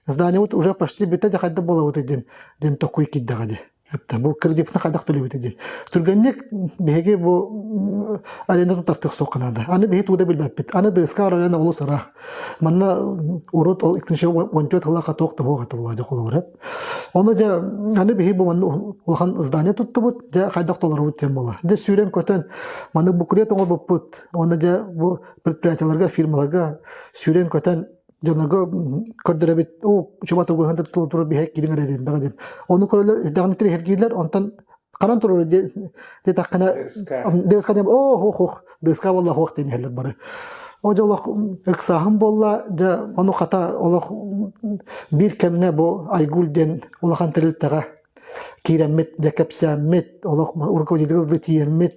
Зданиебыт уже почти бүтэ дьэ хайдах буолабыт диэн диэн токуй киирдэҕэ дии. Бу кредитпытын хайдах төлүүбүт диэн. Түргэнник биһиги бу аренда туттартыах суохха наада. Аны биһи тугу да билбэппит. Аны ДСК арена олус ыраах. Манна урут ол 2014 сыллаахха туох да суох этэ буолла дьэ холобура. Ону дьэ аны биһи бу манна улахан здание туттубут, дьэ хайдах толоробут диэн буолла. Дьэ сүүрэн-көтөн маны буклет оҥорбуппут. Уонна дьэ бу предприятиеларга, фирмаларга сүүрэн-көтөн дьонорго көрдөрөбүт оо чума тугуһан тутула турар биһэ кириҥ эрэ диэн диэн ону көрөлөр үрдэҕинэ тириһэргииллэр онтон ханан турар диэтэххинэ ДСК диэн оо хух хух ДСК буолла хуох диэн иһэллэр бары о дьэ олох ыксааһын буолла дьэ ону хата олох биир кэмҥэ бу Айгуль диэн улахан тэрилтэҕэ киирэммит, дьэ кэпсээммит, олох руководитель тиийэммит.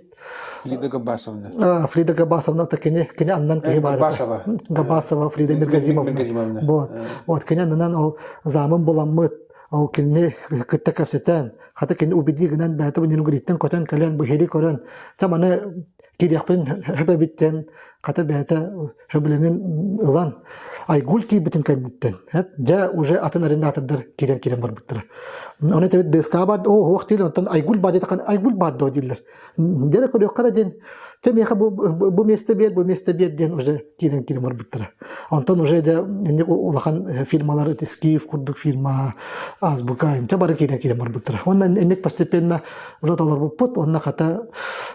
Фрида Габасовна. Фрида Габасовна это кини, кини аннан киһи баар. Габасова. Габасова Фрида Миргазимовна. Вот. Вот кини аннынан ол замын буламмыт, ол кинини кытта кэпсэтэн, хата кини убедии гынан бэйэтэ бу Нерюнгриттэн көтөн кэлэн бу хири көрөн, ча маны киириэхпин хөбөбүттэн хата бэйэтэ сөбүлэҥин ылан Айгуль киирбитин кэнниттэн дьэ уже атын арендатордар киирэн киирэн барбыттара. Ону этэбит ДСК бар оо хуох дииллэр онтон Айгуль бар диэтэххинэ Айгуль бар дуо дииллэр. Дьэ көрүөххэ эрэ диэн чэ миэхэ бу бу место биэр бу место биэр диэн уже киирэн киирэн барбыттара. Онтон уже дьэ инник улахан фирмалар ити Скиф курдук фирма Азбука инчэ бары киирэн киирэн барбыттара. Уонна инник постепенно уже толорбуппут уонна хата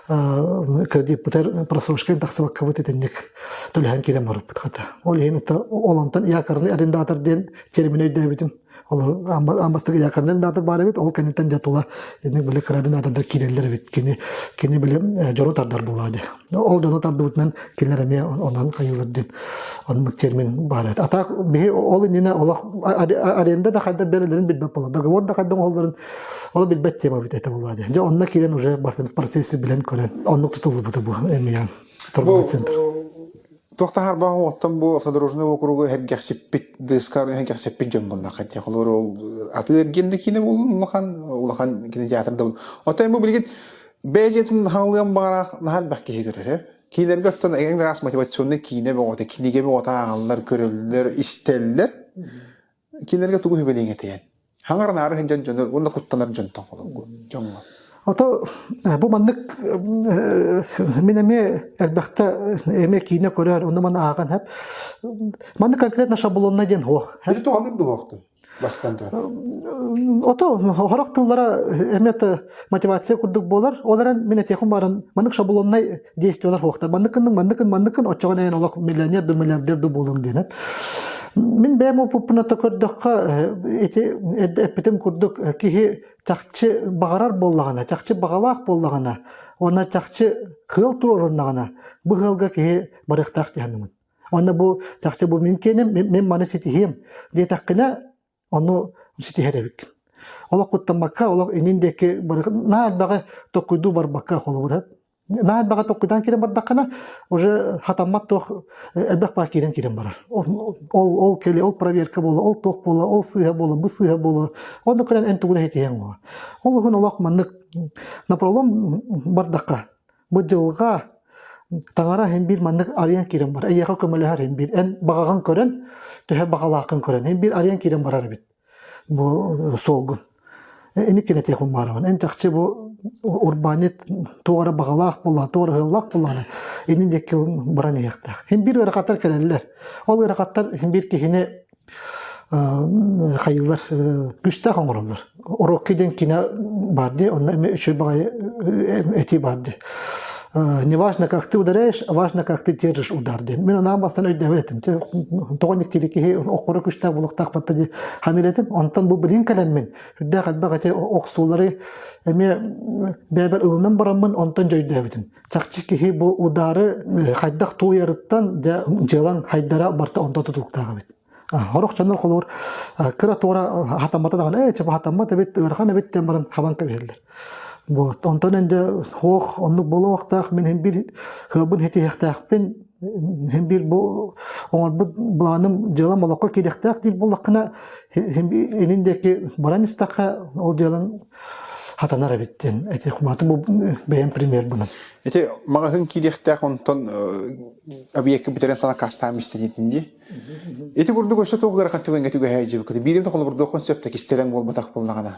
кредиппытар просрочканы тахсыбаккабыт итинник төлөһөн киирэн барбыппыт хата. Ол иһин ол онтон якорный арендатор диэн термини өйдөөбүтүм. Олор амбастыгы якорный арендатор баар эбит, ол кэнниттэн дьэ тула итинник били кыра арендатордар киирэллэр эбит. Кини кини били дьону тардар буоллаҕа дии. Ол дьону тардыбытынан кинилэр эмиэ онон хайыылар диэн оннук термин баар эбит. А так биһи ол иннинэ олох аренда да хайдах берелерин билбэт буолла. Договор да хайдах оҥоһулларын ол билбэт тема эбит этэ буоллаҕа дии. Дьэ онно киирэн уже процессы билэн көрөн оннук тутуллубута бу эмиэ торговый центр. Туох таһаарбах оттон бу автодорожный округу эргэхсиппит ДСК эргэхсиппит дьон буоллахха дии. Холобур ол атыы эргиэн да киинэ буоллун улахан улахан кинотеатр да буоллун. Оттон бу билигин бэйэ дьиэтин хаҥалыан баҕараах наһаа элбэх киһи көрөр. Киинэлэргэ оттон эҥин араас мотивационнай киинэ бөҕөтө, кинигэ бөҕөтө ааҕаллар, көрөллөр, истэллэр. Кинилэргэ тугу сүбэлиэҥ этэйэн? Хаҥар-наары сылдьан дьону уонна куттанар дьонтон холобур дьоҥҥо. Ото бу маннык мин эмиэ элбэхтэ эмиэ киинэ көрөр, онно маны ааҕан хэп. Маннык конкретно шаблонна диэн суох. Били туһалыыр дуһуохтун бастан туран. Ото хорох тыллара эмиэ мотивация курдук буолар. Ол эрэн мин этиэхим бааран маннык шаблоннай действиялар суохтар. Манныкын, манныкын, манныкын оччоҕо эн олох миллионер ду миллиардер ду буолуҥ диэн. Мин бэйэм опуппуна көрдөххө ити эппитим курдук киһи чахчы баҕарар буоллаҕына, чахчы баҕалаах буоллаҕына, уонна чахчы кыал туруоруннаҕына, бу ыалга киһи барыахтаах диһанымын. Уонна бу чахчы бу мин киэним, мин маны ситиһиэм диэтэххинэ, ону ситиһэр эбиккин. Олох куттаммакка, олох инин диэки наһаа элбэҕи токкуйдуу барбакка холобура Наһаа элбэҕи токкуйдаан киирэн бардаххына, уже хатаммат туох элбэх баар киирэн киирэн барар. Ол ол кэли, ол проверка буола, ол туох буола, ол сыыһа буола, бу сыыһа буола. Онно көрөн эн тугу да ситиһиэҥ буола. Ол уһун олох маннык напролом бардахха, бу дьылҕа таҥара иһин биир маннык арыйан киирэн барар. Эйиэхэ көмөлөһөр иһин биир. Эн баҕаҕын көрөн, төһө баҕалааххын көрөн, иһин биир арыйан киирэн барар эбит. Бу суолгун. Инниккин этиэхпин баарабын. Эн чахчы бу урбаанньыт туох эрэ баҕалаах буоллаҕына, туох эрэ ыһыллаах буоллаҕына, иннин диэки баран иһиэхтээх. Һин биир ыарахаттар кэлэллэр. Ол ыарахаттар һин биир киһини хайыылар күүстээх оҥороллор. Рокки диэн киинэ баар дии, онно эмиэ үчүгэй баҕайы этии баар дии. Не важно, как ты ударяешь, важно, как ты держишь удар диэн. Мин анаан бастан өйдөөбөт этим. Тоҕо никтири киһи оххоро күштээх булуктаах батта дии ханыыр этим. Онтон бу билин кэлэммин, үрдээх элбэх эти охсуулары эмиэ бэйэбэр ылынан бараммын онтон дьойдөөбүтүм. Чахчы киһи бу удары хайдах тулуйарыттан дьэ дьыалаҥ хайдара барта онтон тутулуктаах эбит. Сорох дьоннор холобур кыра туора хатаммата даҕаны ээ чэ хатаммат эбит ыарахан эбит диэн баран хабан кэбиһэллэр. Вот онтон энде хуох оннук буолуохтаах мин иһин биир ыалбын хитиһиэхтээхпин иһин биир бу оҥорбут былааным дьыалам олоххо киириэхтээх диир буоллаххына инин диэки баран истэххэ ол дьыалаҥ хатанар эбит диэн эти хумаатым бу бэйэм пример бунан. Ити маҕаһыын киириэхтээх онтон объекка бүтэрэн сана кастаан истэтитин дии. Ити курдук өссө туох ыарахан түгэҥҥэ түгэһэ дьибиккит. Биирим да холобурдуоххун сөп да кистэлэҥ буолбатах буоллаҕына.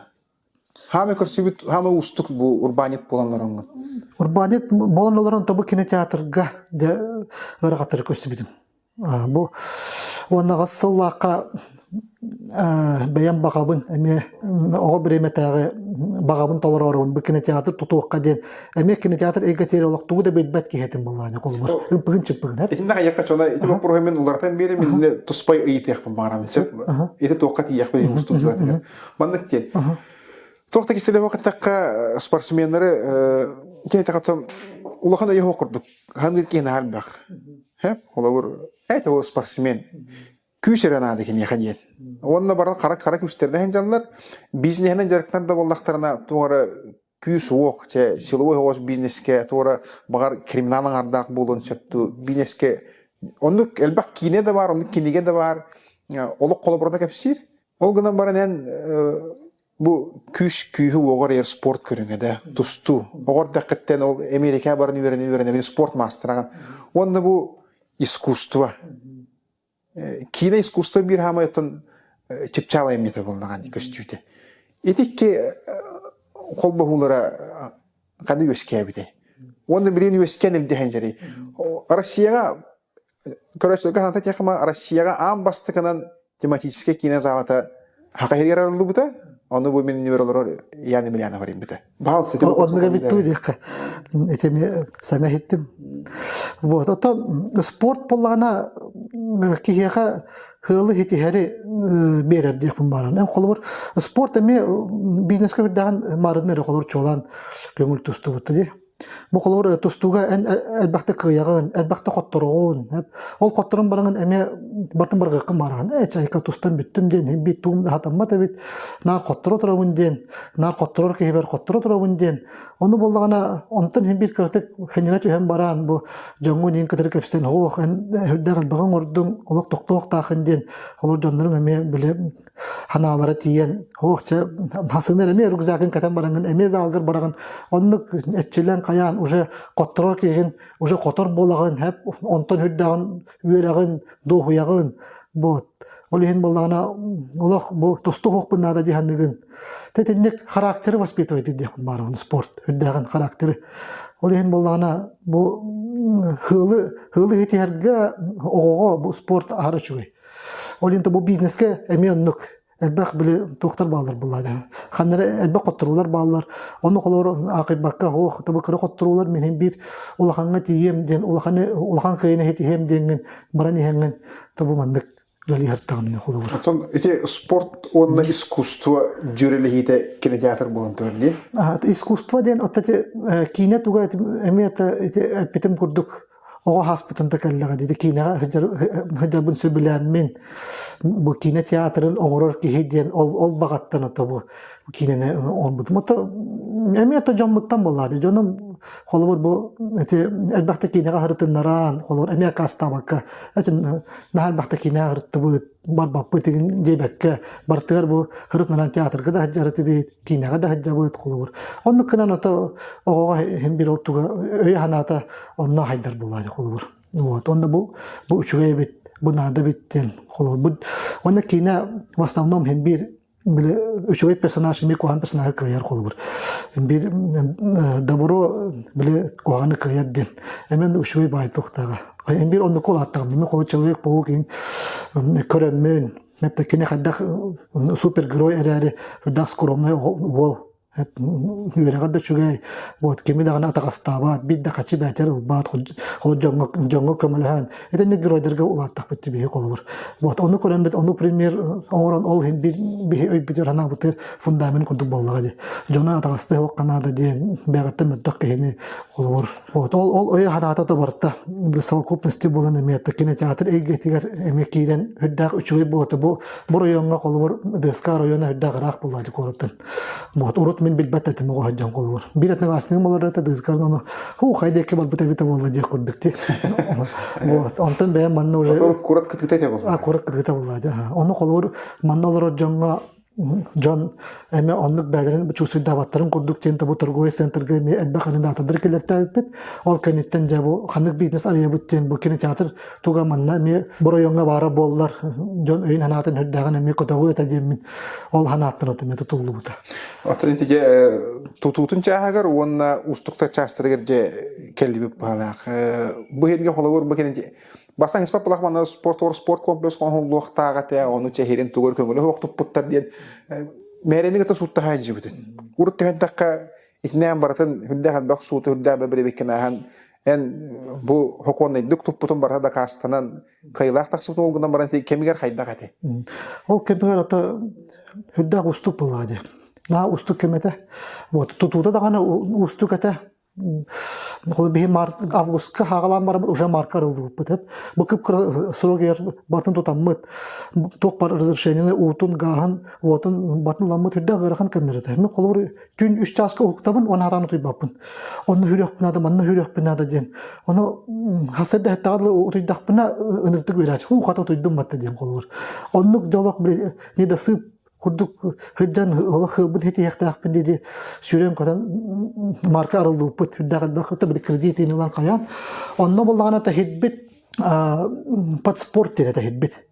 Хаамай көрсүбүт, хаамай уустук бу урбаанньыт буолан олороҥҥун. Урбаанньыт буолан олорон тобу кинотеатрга дьэ ыарахаттары көрсүбүтүм. Бу уонна аҕыс сыллаахха бэйэм баҕабын эмиэ оҕо бириэмэтээҕи баҕабын толороорубун бу кинотеатр тутуохха диэн эмиэ кинотеатр эйгэтигэр олох тугу да билбэт киһи этим буоллаҕына холобур ымпыгын-чымпыгын Итиннэ хайыахха чона ити боппуруоһу мин уларытан биэрим иннэ туспай ыйытыахпын баҕарабын сөп ити туохха тиийиэхпин устук дьылатыгар маннык диэн туох да кистэлэ эттэххэ спортсменнары кини улахан өйө курдук ханыыр киһи наһаа элбэх Холобур, это ол спортсмен. Күүс эрэ наада киниэхэ диэн. Уонна баран хара-хара күүстэринэн сылдьаллар. Бизнеһинэн дьарыктанар да буоллахтарына, туох эрэ күүс уох, чэ, силовой оҕус бизнескэ, туох эрэ баҕар криминал аҥардаах буолуон сөп дуу, бизнескэ оннук элбэх киинэ да баар, оннук кинигэ да баар, олох холобурuna кэпсиир. Ол гынан баран эн Бу күүс күүһү уоҕар ер спорт көрүҥэ да тустуу. Оҕор дэххиттэн ол Америка баран үөрэнэ үөрэнэбин спорт маастараҕын. Уонна бу искусство. Киинэ искусство биир хаамай оттон чыпчаал айымньыта буоллаҕа көстүүтэ. Ити икки холбоһуулара ханна үөскээбитэй? Уонна билигин үөскээн илдьэһэн дьэрий. Россияҕа Көрөөччүлэргэ саната этиэххэ, Россияҕа аан бастакынан тематическай киинэ залата Хаха иһигэр арыллыбыта. Ону бу мин иннибэр олорор Ян Емельянов арыйбыта. Баал ситим Оннук эбит дуу диэххэ. Ити эмиэ саҥа иһиттим. Вот. Оттон спорт буоллаҕына киһиэхэ ыалы хитиһэри биэрэр диэхпин бааран. Эн холобур спорт эмиэ бизнескэ бирдэҕин маарынна эрэ холобур чуолаан көҥүл тустубут дии. Бу холобур тустууга эн элбэхтэ кыайаҕын, элбэхтэ хоттороҕун. Ол хотторон бараҥын эмиэ бартын баргыаххын баараҕын. Ээ чайка тустан бүттүм диэн биир туум хатаммат эбит. Наар хотторо турабын диэн, наар хотторор киһибэр хотторо турабын диэн. Ону буоллаҕына онтон иһин биир кыратык хэнньэнэ түһэн баран бу дьоҥҥун иин кытары кэпсэтэн ох эн үрдээх элбэҕи оҥордуҥ, олох тохтуохтааххын диэн холобур дьонноруҥ эмиэ били ханаалара тиийэн ох чэ хасыынар эмиэ рюкзагын кэтэн бараҥын эмиэ залгар бараҕын оннук эччилэн хайаан уже хотторор киһигин уже хотор буолаҕын хэп онтон үрдэҕин үөрэҕин дуоһуйаҕын вот ол иһин буоллаҕына олох бу тосту уһуохпун наада дии саныыгын тэтинник характеры воспитывать диэхпин баарабын спорт үрдээҕин характеры ол иһин буоллаҕына бу хыылы хыылы иһитиһэргэ оҕоҕо бу спорт аһара үчүгэй Ол иһин бу бизнескэ эмиэ оннук элбэх били туохтар бааллар буллаада. Ханна эрэ элбэх хотторуулар бааллар. Ону холобур аахайбакка ох тобу кыра хотторуулар мин биир улахаҥҥа тиийиэм диэн улаханы улахан кыайыны иһиэм диэҥҥин баран иһэҥҥин тобу маннык үлэлиир таҕымны холобур. Оттон ити спорт уонна искусство дьүөрэлэһиитэ кинотеатр буолан турар дии. Искусство диэн отто киинэ туга эмиэ ити эппитим курдук оҕо ааспытын да кэллэҕэ дии киинэҕэ сылдьарбын сөбүлээммин бу киинэ театрын оҥорор киһи диэн ол ол баҕаттан ото бу киинэни оҥорбутум ото эмиэ ото дьоммуттан буоллаҕа дьонум холобур бу ити элбэхтэ киинэҕэ сырытыннаран холобур эмиэ аккаастаабакка этин наһаа элбэхтэ киинэҕэ сырыттыбыт барбаппыт игин диэбэккэ барытыгар бу сырытыннаран театрга да сылдьар этибит киинэҕэ да сылдьабыт холобур. Оннук гынан ото оҕоҕо иһин биир ол туга өйө-санаата онно хайдар буолаачы холобур. Вот. Онно бу бу үчүгэй эбит, бу наада эбит диэн холобур. Бу уонна киинэ в основном иһин биир били үчүгэй персонаж эмиэ куһаҕан персонажы кыайар холобур. Биир добро били куһаҕаны кыайар диэн. Эмиэ үчүгэй баай туохтааҕа. Биир оннук улааттаҕым. Мин холобур Человек-паук иһин көрөммүн, кини хайдах супергерой эрээри үрдэх скромный уол. Үөрэҕэр да үчүгэй, вот кими даҕаны атаҕастаабат, биир да хачы бээтэр ылбаат, холобур дьоҥҥо дьоҥҥо көмөлөһөн, итинник геройдарга улааттахпыт биһи холобур. Вот ону көрөн ону пример оҥорон ол иһин биир биһи өйбүтүгэр санаабытыгар фундамент курдук буоллаҕа дии. Дьону атаҕастыы уохха наада диэн бэйэҕиттэн мөлтөх киһини холобур. Вот ол ол өйө санаата да барыта совокупности буолан эмиэ кинотеатр эйгэтигэр эмиэ киирэн үрдээх үчүгэй буолата бу бу оройуоҥҥа холобур ДСК оройуона үрдээх ыраах буолла дии куораттан. Вот урут мин билбэт этим оҕо сылдьан холобур. Биир одноклассникым олорор этэ ДСК ону хуу хайда икки барбыт эбитэ буолла диэх курдук дии. Вот онтон бэйэм манна уже куорат кытыыта этэ буолла. Куорат кытыыта буолла дии. Ону холобур манна олорор дьоҥҥо дьон эмиэ оннук бэйэлэрин чувствуйдаабаттарын курдук диэн бу торговый центрга эмиэ элбэх арендатордар кэлэртээбиппит. Ол кэнниттэн дьэ бу ханнык бизнес арыйабыт диэн бу кинотеатр туга манна эмиэ бу оройуоҥҥа баара буоллар дьон өйүн санаатын үрдээҕин эмиэ көтөҕүө этэ диэммин ол санааттан эмиэ тутуллубута. Оттон ити дьэ тутуутун чааһыгар уонна уустуктар чаастарыгар дьэ кэллибит быһалаах. Бу иһингэ холобур бу кэнники Бастаан испат былах манна спорт спорт комплекс оҥоһуллуохтаах этэ, ону чэһирин тугар көҥүлэ суох туппуттар диэн мээрэни кытта сууттаһа илдьибитин. Урут түһэнтэххэ итинээн барытын үрдээх элбэх сууту үрдээх бэбирибиккин ааһан эн бу хокуоннайдык туппутун барыта дакаастанан кыайыылаах тахсыбыт ол гынан баран кэмигэр хайдах этэй? Ол кэмигэр ата үрдээх устук буоллаҕа дии. Наһаа устук кэм этэ. Вот тутуута даҕаны уустук этэ. Холобур, биһи март, августка хаҕалаан бараммыт уже марка арыллыбыппыт. Бу кып-кыра срок бартын тутаммыт, туох бар разрешениены уутун, гааһын, уотун бартын ыламмыт үрдээх ыарахан кэмнэр этэ. Мин холобур түүн үс чааска уһуктабын, уонна хараан утуйбаппын. Онно хүрүөхпүн наада, манна хүрүөхпүн наада диэн. Ону хасырда хаттаҕар утуйдахпына ыныртык үөрээч, хуу хата утуйдум батта диэн холобур. Оннук дьолох недосып курдук сылдьан олох хыылбын хитиһиэхтээхпин дии сүүрэн-көтөн марка арыллыбыппыт үрдээх элбэх били кредит ылан хайаан онно буоллаҕына тэһирбит под спорт диэн тэһирбит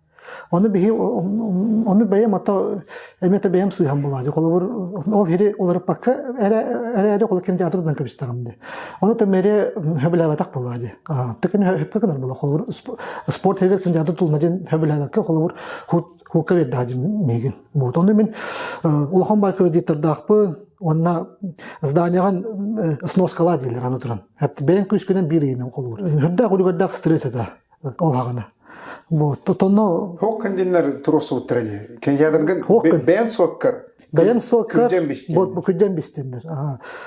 ону биһи ону бэйэм ата эмиэ да бэйэм сыыһам булаадьы холобур ол хири уларыппакка эрэ эрээри холо кинотеатрдан кэбистэҕим дии ону тэмэри хөбүлээбэтэх буолаа дии тыкын хөпкө гынар була холобур спорт хиригэр кинотеатр тулна диэн хөбүлээбэккэ холобур Куукка биэрдэҕэ миигин. Вот ону мин улахан бай кредиттордаахпын уонна зданияҕын сноскалаа дииллэр аны туран. Бэйэҥ күүскүнэн биир ыйынан холуур. Үрдээх үлүгэрдээх стресс этэ ол хаҕына. Вот тоно Хоккан диннер туруорсубуттара дии. Кинотеатргын бэйэҥ суоккар Бэйэҥ суоккар вот бу күрдьэн бистиннэр.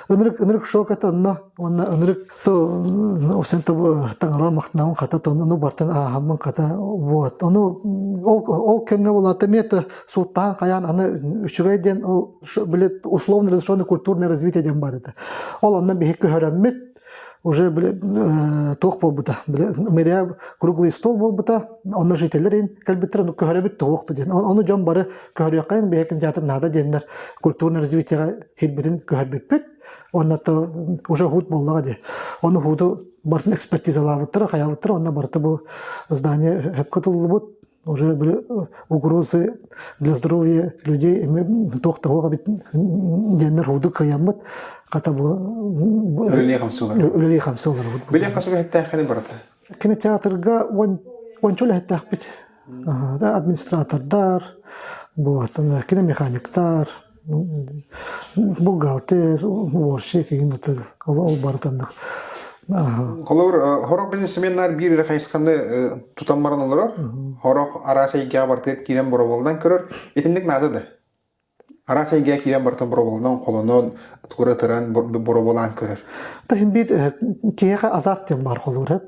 Ынырык ынырык шок это онно уонна ынырык то осен тобу таҥара махтанабын хата тону бартан ааһаммын хата вот ону ол ол кэмҥэ булаата эмиэ сууттаан хайаан аны үчүгэй диэн ол били условно разрешенное культурное развитие диэн бар этэ. Ол онно биһи көһөрөммүт уже били туох буолбута били мэрия круглый стол буолбута онно жителлэр ин кэлбиттэр ону көһөрөбүт туһуохту диэн ону дьон бары көһөрүөххэйин биһиги театр наада диэннэр культурное развитиеҕа хирбитин көһөрбүппүт уонна то уже хуут буоллаҕа дии ону хууту барытын экспертизалаабыттара хайаабыттара онно барыта бу здание хөпкө туллубут уже били угрозы для здоровья людей эми туох да суох эбит диэннэр хууду кыайаммыт хата бу үлэлии хамсыылар үлэлии хамсыылар Били хас үлэһиттээххиний барыта кинотеатрга уонча үлэһиттээхпит администратордар вот киномеханиктар Бухгалтер, уборщик игин ол барытаннык. Холобур, хорох бизнесменнар биир эрэ хайысханы тутан баран олорор. Хорох араас эйгэҕэ барытыгар киирэн боробуолунан көрөр. Итинник наада да. Араас эйгэҕэ киирэн барытын боробуолунан холонон, тугура ытыран боробуолаан көрөр. Тахин биир киһиэхэ азарт диэн баар холобур.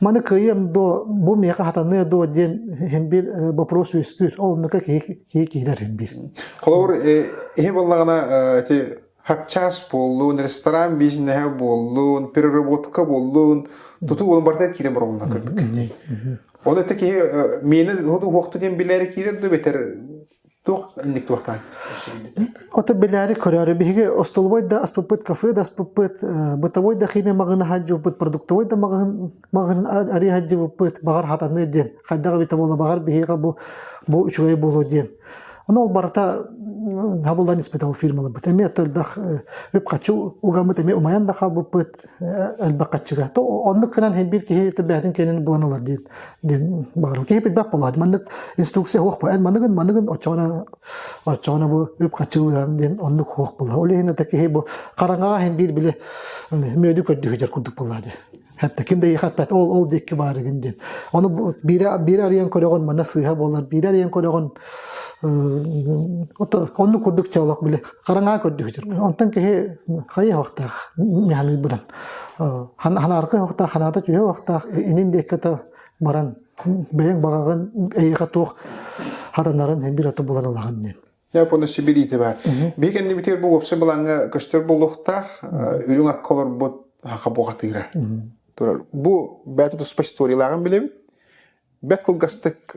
Маны кыайыам дуо, бу миэхэ хатаныа дуо диэн иһин биир вопрос үөскүүр. Ол оннука киһи киһи киирэр иһин биир. Холобур, иһи буоллаҕына ити хапчаас буоллун, ресторан бизнеһэ буоллун, переработка буоллун, тутуу буоллун барыта киирэн боробулунан көрбүккүн дии. Ол это киһи миэнэ уһуохту диэн билээри киирэр да бэтэр Туох инник туохтаан Ото билээри көрөөрү биһиги остолобуой да аспыппыт, кафе да аспыппыт, бытовой да химия маҕаһыын хаадьыбыппыт, продуктовой да маҕаһыын маҕаһыын арыы хаадьыбыппыт, баҕар хатаныа диэн, хайдах эбитэ буолла, баҕар биһиэхэ бу бу үчүгэй буолуо диэн. Ону ол барыта хабыллан испит ол фирмаларбыт. Эмиэ элбэх үп-харчы угаммыт, эмиэ умайан да хаалбыппыт элбэх харчыга. То оннук гынан хин биир киһи бэйэтин кэнин булан ылар диэн диэн баҕарым. Киһи билбэт буолаат. Маннык инструкция суох бу. Эн маныгын маныгын оччоҕуна оччоҕуна бу үп-харчы ылыаҥ диэн оннук суох буолла. Ол иһин это киһи бу хараҥаҕа хин биир били мүөдү көрдүһүдэр курдук буолла диэн. Хэтта ким да иэхэппэт ол ол диэки баарыгын диэн. Ону биирэ биирэ арыйан көрөҕүн манна сыыһа буолар, биирэ арыйан көрөҕүн оннук курдук чалах били хараҥаа көрдүһүтэр. Онтон киһи хайа уохтаах ньаһаныы быран. Ханааркы уохтаах, ханаата түһэ уохтаах, инин диэки баран бэйэҥ баҕаҕын эйиэхэ туох хатанарын биир аты булан ылаҕын диэн. Япония Сибириитэ баар. Биһи кэннибитигэр бу уопсай былааҥҥа көстөр буолуохтаах үрүҥ акка олорбут саха бухатыыра турар. Бу бэйэтэ туспа историялааҕын билэбит. Бэрт кылгастык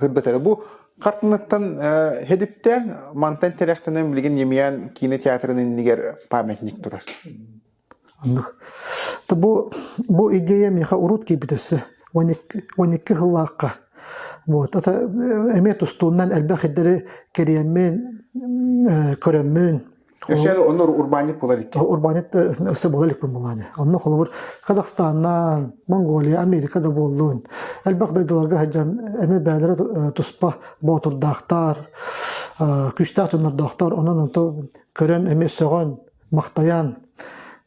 сырдатара. Бу хартынаттан хедиптээн мантан тирэхтэнэн билигин Емельян киинэ театрын иннигэр памятник турар. Оннук. Бу, бу идея миэхэ урут киирбит өссө. 12 сыллаахха. Вот. Это эмиэ тустуунан элбэх ирдэри кэриэммин, көрөммүн. Өссө онно урбаанньыт буолар икки. Урбаанньыт өссө буолар иликпин буолааны. Онно холобур Казахстаннан, Монголия, Америка да буоллун. Элбэх дойдуларга сылдьан эмиэ бэйэлэрэ туспа боотурдаахтар, күүстээх дьоннордоохтор. Онон онто көрөн эмиэ сөҕөн махтайан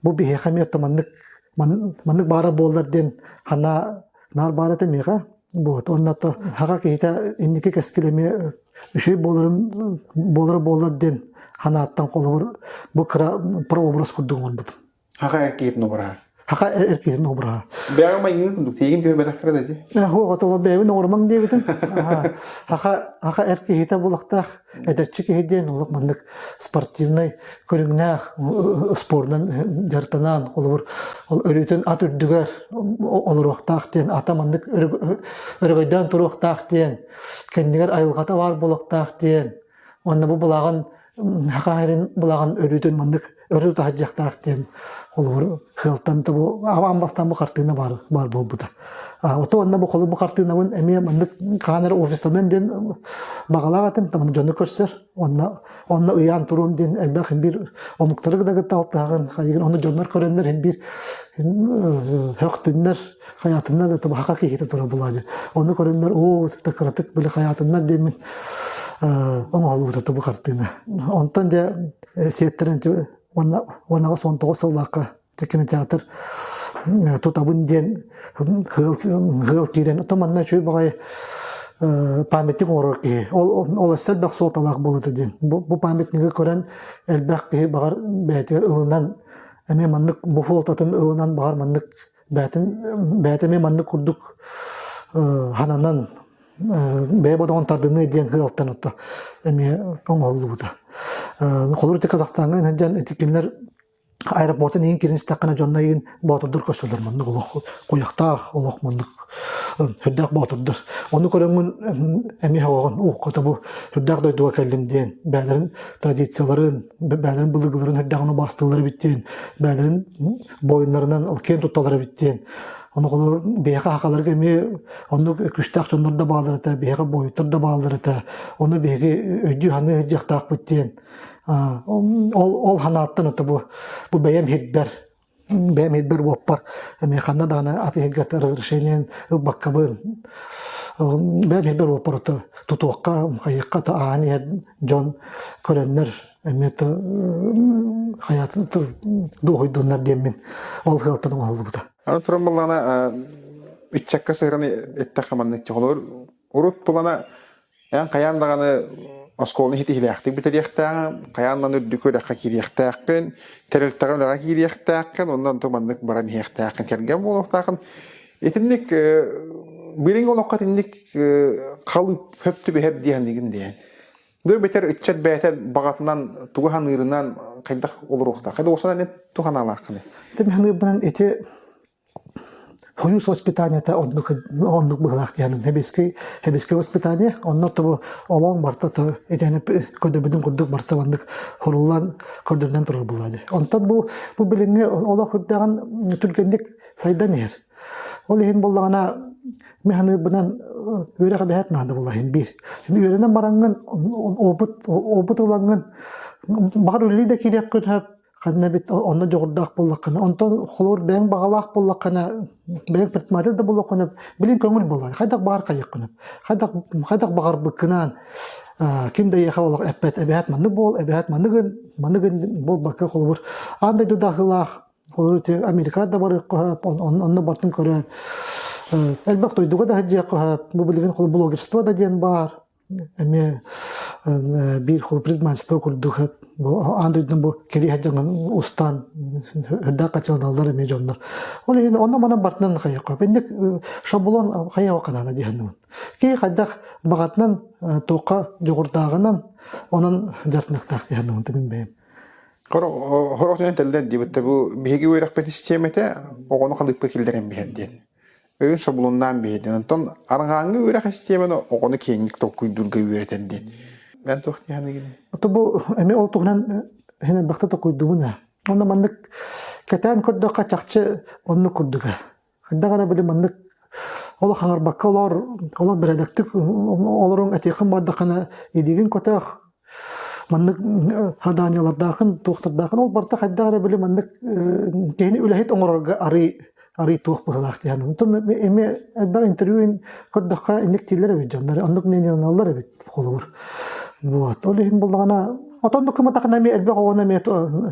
бу биһиэхэ эмиэ маннык маннык баара буоллар диэн хана наар баар этэ миэхэ вот уонна то хаха киһитэ инники кэскил эмиэ үчүгэй буоларын буолара буоллар диэн ханааттан холобур бу кыра прообраз курдук оҥорбутум Хаха эр киһитин обраһа. Хаха эр киһитин обраһа. Бэйэҕэ майгыҥ курдук тиигин түһэрбэтэхтэрэ да ити. Хуоҕа тоҕо бэйэбин оҥорумаҥ диэбитим. Хаха хаха эр киһитэ булахтаах эдэрчи киһи диэн олох маннык спортивнай көрүҥнээх спорунан дьарыктанаан холобур ол өрүүтүн ат үрдүгэр олоруохтаах диэн ата маннык өрөгөйдөөн туруохтаах диэн кэннигэр айылҕата баар буолуохтаах диэн Уонна бу былаҕын Хахаһырын былаҕын өрүүтүн маннык өрө таһырдьахтаах диэн холобур сыалтан бу аан бастаан бу хартыына баар баар буолбута. Ото уонна бу холобур бу хартыынабын эмиэ маннык хаан эрэ офистаныам диэн баҕалаах этим таманы дьону көрсөр уонна онно ыйаан туруом диэн элбэх биир омуктары да кытта алтыһаҕын хайыгын ону дьоннор көрөннөр иһин биир хөхтүннэр хайаатыннар да табаха киһитэ турар буолаа Ону көрөннөр оо кыратык били хайаатыннар диэммин оҥоһуллубута бу хартыына. Онтон дьэ сиэттэрэн уонна 19 сыллаахха кинотеатр тутабын диэн ыал киирэн оттон манна үчүгэй баҕайы памятник оҥорор киһи. Ол ол өссө элбэх суолталаах буолуо диэн. Бу, бу памятнигы көрөн элбэх киһи баҕар бэйэтигэр ылынан эмиэ маннык бу суолтатын ылынан баҕар маннык бэйэтин бэйэтэ эмиэ маннык курдук хананан бэйэ бодоҕун тардыныы диэн сыалтан отто эмиэ оҥоһуллубута. Холобур ити Казахстаҥҥа сылдьан ити кинилэр аэропортан иин кирин истэххинэ дьонно иин боотурдар көрсөллөр маннык олох куйахтаах олох маннык сүрдээх боотурдар. Ону көрөҥҥүн эмиэ оҕоҕун уукката бу сүрдээх дойдуга кэллим диэн бэйэлэрин традицияларын бэйэлэрин былыргыларын сүрдээҕин убаастыыллар эбит диэн бэйэлэрин буойуннарынан ол киэн тутталлар эбит диэн. Ону холобур биһиэхэ сахаларга эмиэ оннук күүстээх дьоннор да бааллар этэ, биһиэхэ буойуттар да бааллар этэ. Ону биһиги өйдүү-саныы сылдьыахтаахпыт диэн. Ол ол санааттан ото бу бу бэйэм иһирбэр бэйэм иһирбэр уоппар эмиэ ханна даҕаны атыыһыгга разрешениен ылбаккабын бэйэм иһирбэр уоппар ото тутуохха хайыахха то аан иһэр дьон көрөннөр эмиэ хайатын дуоһуйдуннар диэммин ол сыалтан оҥоһуллубута. Аны туран буоллаҕына ыччакка сыһыаран эттэххэ маннык холобур урут булана эн хайаан даҕаны оскуоланы ситиһилээхтик бүтэриэхтээҕин, хайаан даҕаны үрдүк үөрэххэ киириэхтээххин, тэрилтэҕэ үлэҕэ киириэхтээххин, онно онтон маннык баран иһиэхтээххин, кэргэн буолуохтааххын. Итинник билиҥҥи олоххо итинник халыып хөп түбэһэр дии саныыгын диэн. Дуу бэтэр ыччат бэйэтэ баҕатынан тугу саныырынан хайдах олоруохтаах? Хайдах уосанан тух анаалааххыный? Тим саныырбынан ити Союз воспитаниета оннук оннук быһылаах диэхиним. Хэбискэй хэбискэй воспитание онно тобу олоҥ барта то итини көрдөбүтүн курдук барта маннык хоруллан көрдөрүнэн турар буолаа дии. Онтон бу бу билиҥҥи олох үрдэҕин түргэнник сайдан иһэр. Ол иһин буоллаҕына мин саныырбынан үөрэх эбэһээт наада буолла иһин биир. Үөрэнэн бараҥҥын опыт опыт ылаҥҥын баҕар үлэлии да киириэххин сөп ханна эбит онно дьоҕурдаах буоллаххына онтон холобур бэйэҥ баҕалаах буоллаххына бэйэҥ предприниматель да буоллаххына билин көҥүл буолар хайдах баҕар хайыаххын хайдах хайдах баҕарбыккынаан ким да эйиэхэ олох эппэт эбээт маннык буол эбээт маныгын маныгын буолбакка холобур аан дойду даҕылаах холобур ити Америка да барыахха сөп онно бартын көрөн элбэх дойдуга да сылдьыахха сөп бу билигин холобур блогерство да диэн баар эмиэ биир холобур предпринимательство курдук бу аан дойдунан бу кэлии сылдьан устаан үрдээх хачыланаллар эмиэ дьоннор ол иһин онно-манан бартынан хайыахха инник шаблон хайыах ханаана диэхиннибин киһи хайдах баҕатынан туохха дьоҕурдааҕынан онон дьарытыныахтаах диэхиннибин тыгын бэйэм Хорох түһэн тэллэр диэбит бу биһиги үөрэхпит систиэмэтэ оҕону халыыпка киллэрэн биһэр диэн. Өйүн шаблоннаан биһиги. Онтон арҕааҥҥы үөрэх систиэмэни оҕону киэҥник толкуйдуурга үөрэтэн диэн. Эн туох дии саныыгын? Ото бу эмиэ ол туһунан иһин элбэхтэ толкуйдуубун ээ. Онно маннык кэтээн көрдөххө чахчы оннук курдуга. Хайдах эрэ били маннык олох хаҥарбакка олоор, олох бэрээдэктик олоруҥ этиэххин бардаххына илиигин көтөх, маннык хадаанньалардаахын, туохтардаахын ол барыта хайдах эрэ били маннык киһини үлэһит оҥорорго арый арый туох быһыылаах диэн. Онтон эмиэ элбэх интервью көрдөххө инник дииллэр эбит дьоннор, оннук мнениеланаллар эбит холобур. Вот. Ол иһин буллаҕына отоннук кыматахына эмиэ элбэх оҕону эмиэ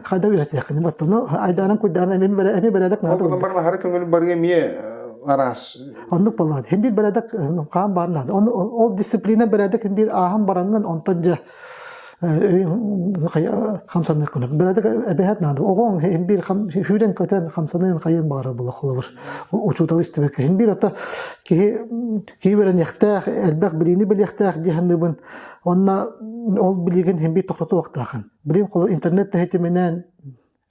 хайда үөрэтиэххин оттону айдаанан куйдаанан эмиэ эмиэ бэрээдэк наада. Ол баран аһары көҥүл барыы эмиэ араас. Оннук буоллаҕа. Хин биир бэрээдэк хаан баар наада. Ол дисциплина бэрээдэк хин биир ааһан бараҥҥын онтон дьэ хамсаныаххын бэрээдэк эбэһээт наада. Оҕоҥ хин биир сүүрэн-көтөн хамсаныан хайыан баҕарар буолла холобур. Учуутал истибэккэ хин биир ото киһи киһи үөрэниэхтээх, элбэх билиини билиэхтээх дии саныыбын. Онно ол билиигин хин биир тохтотуохтаахын. Билим холобур интернет тиһитиминэн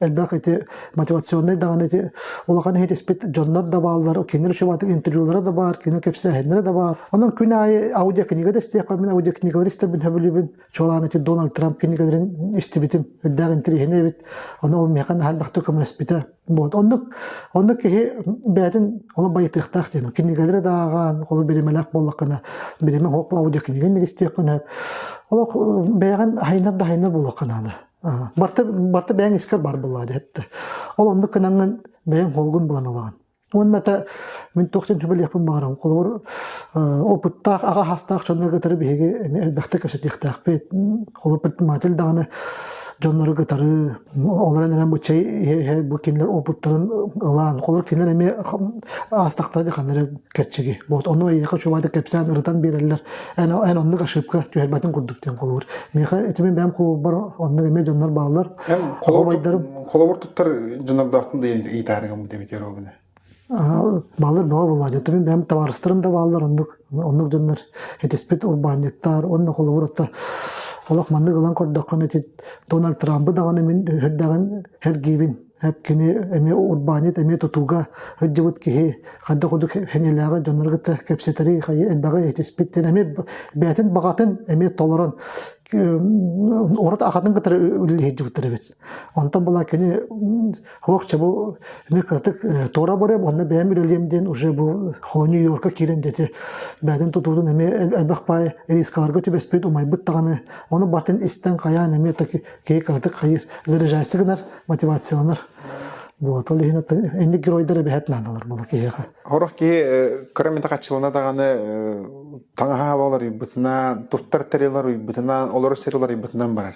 элбэх ити мотивационнай даҕаны ити улахан иһитиспит дьоннор да бааллар, кинилэр үчүгэйдик интервьюлара да баар, кинилэр кэпсээһиннэрэ да баар. Онон күн аайы аудиокнига да истиэххэ, мин аудиокнигалары истэрбин сөбүлүүбүн. Чуолаан ити Дональд Трамп кинигэлэрин истибитим, үрдээх интэриэһинэй эбит. Ону ол миэхэ наһаа элбэхтик көмөлөспүтэ. Вот. Оннук, оннук киһи бэйэтин олох байытыахтаах диэн. Кинигэлэри да ааҕан, холу биримэлээх буоллаххына, биримэ оһох аудиокниганы истиэххин сөп. Олох бэйэҕин хайнар да хайнар буолуохха наада. Барыта, барыта бэйэҥ искэр баар буоллаҕа диэттэ. Ол оннук гынаҥҥын бэйэҥ холгун булан ылаҕын. Уонна та мин туох диэн сүбэлиэхпин баҕарабын. Холобур, опыттаах, аҕа саастаах дьоннору кытары биһиги эмиэ элбэхтик кэпсэтиэхтээхпит. Холобур, предприниматель даҕаны дьоннору кытары олорон эрэн бу чэй иһэ-иһэ бу кинилэр опыттарын ылан, холобур, кинилэр эмиэ аастахтара дии ханна эрэ кэрчиги. Вот ону эйиэхэ үчүгэйдик кэпсээн ырытан биэрэллэр. Эн, эн оннук ошибка түһэрбэтин курдук диэн холобур. Миэхэ ити мин бэйэм холобурбар оннук эмиэ дьоннор бааллар. Эн холобур, холобур туттар дьоннордоохпун да ыйытаарыгым диэбит Еробина. Бааллар бөҕө буоллаа. Дьэ, мин бэйэм табаарыстарым да бааллар оннук оннук дьоннор этиспит урбаанньыттар уонна холобур отто олох маннык ылан көрдөххүнэ ити Дональд Трампы даҕаны мин үрдэҕин эргиибин кини эмиэ урбаанньыт эмиэ тутууга сылдьыбыт киһи хайдах курдук сэниэлээҕи дьоннору кытта кэпсэтэри элбэҕи этиспит диэн эмиэ бэйэтин баҕатын эмиэ толорон урут аҕатын кытары үлэлии сылдьыбыттар эбит. Онтон была кини суох чэ бу эмиэ кыратык туора барыам уонна бэйэм үлэлиэм диэн уже бу Нью-Йорка киирэн дети бэйэтин тутуутун эмиэ элбэх баай рискаларга түбэспит умайбыт даҕаны ону бартын истэн хайаан эмиэ киһи кыратык хайыыр заряжайся гынар мотивацияланар. Вот, ол иһин инник геройдар эбэһэт наадалар буола киһиэхэ. Хорох киһи кыра мэтэ хаччылана даҕаны таҥаһа уларыйбытынан, туттар тэрил уларыйбытынан, олорор сир уларыйбытынан барар.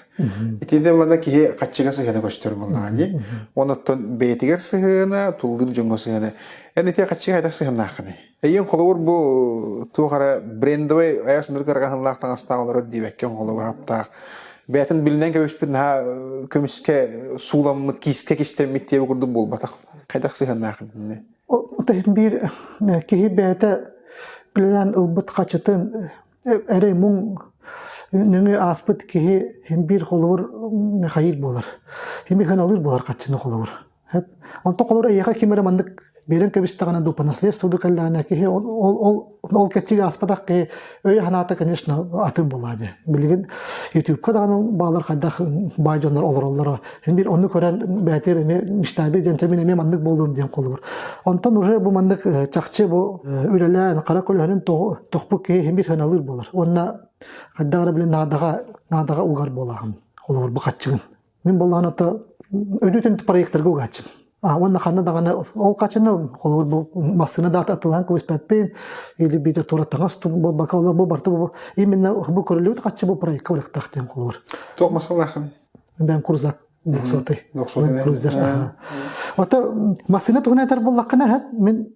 Итиннэ булана киһи хаччыга сыһыана көстөр буоллаҕа дии. Онуттан бэйэтигэр сыһыана, туллуур дьоҥҥо сыһыана. Эн ити хаччыга хайдах сыһыаннааххыный? Эйиэн холобур бу туох эрэ брендовый айас ынырык ырҕаһынлаах таҥастаах олорор диэбэккэ холобур аптаах бэйэтин билинэн кэбиспит наһаа көмүскэ сууламмыт киискэ кистэммит диэбит курдук буолбатах хайдах сыһыаннаах итиннэ Биир киһи бэйэтэ үлэлээн ылбыт хачытын эрэй муҥ нөҥүө ааспыт киһи син биир холобур хайыыр буолар. Син биир сыаналыыр буолар хаччыны холобур. Онтон холобур эйиэхэ ким эрэ маннык Биэрэн кэбистэҕинэ дуу, по наследству дуу кэллэҕинэ киһи ол ол ол кэччиги ааспатах киһи өйө-санаата, конечно, атын буолаа дии. Билигин Ютубка даҕаны баалар хайдах баай дьоннор олороллоро. Син биир ону көрөн бэйэтигэр эмиэ мечтайды диэн мин эмиэ маннык буолуом диэн холобур. Онтон уже бу маннык чахчы бу үлэлээн хара көлөһүнүн тохпут киһи син биир сыаналыыр буолар. Уонна хайдах эрэ били наадаҕа наадаҕа угар буолааҕын холобур бу хаччыгын. Мин буоллаҕына то өдүүтүн проекторга угааччым. А уонна ханна даҕаны ол хачыны холобур бу массыына даата атылаан кыбыспаппын или биитэ туора таҥас буолбакка ол бу барыта бу именно бу көрүллүбүт хаччы бу проекка барыахтаах диэн холобур. Туох масалаахын? Бэм крузак двухсотый. Крузер. Ото массыына туһунан этэр буоллаххына мин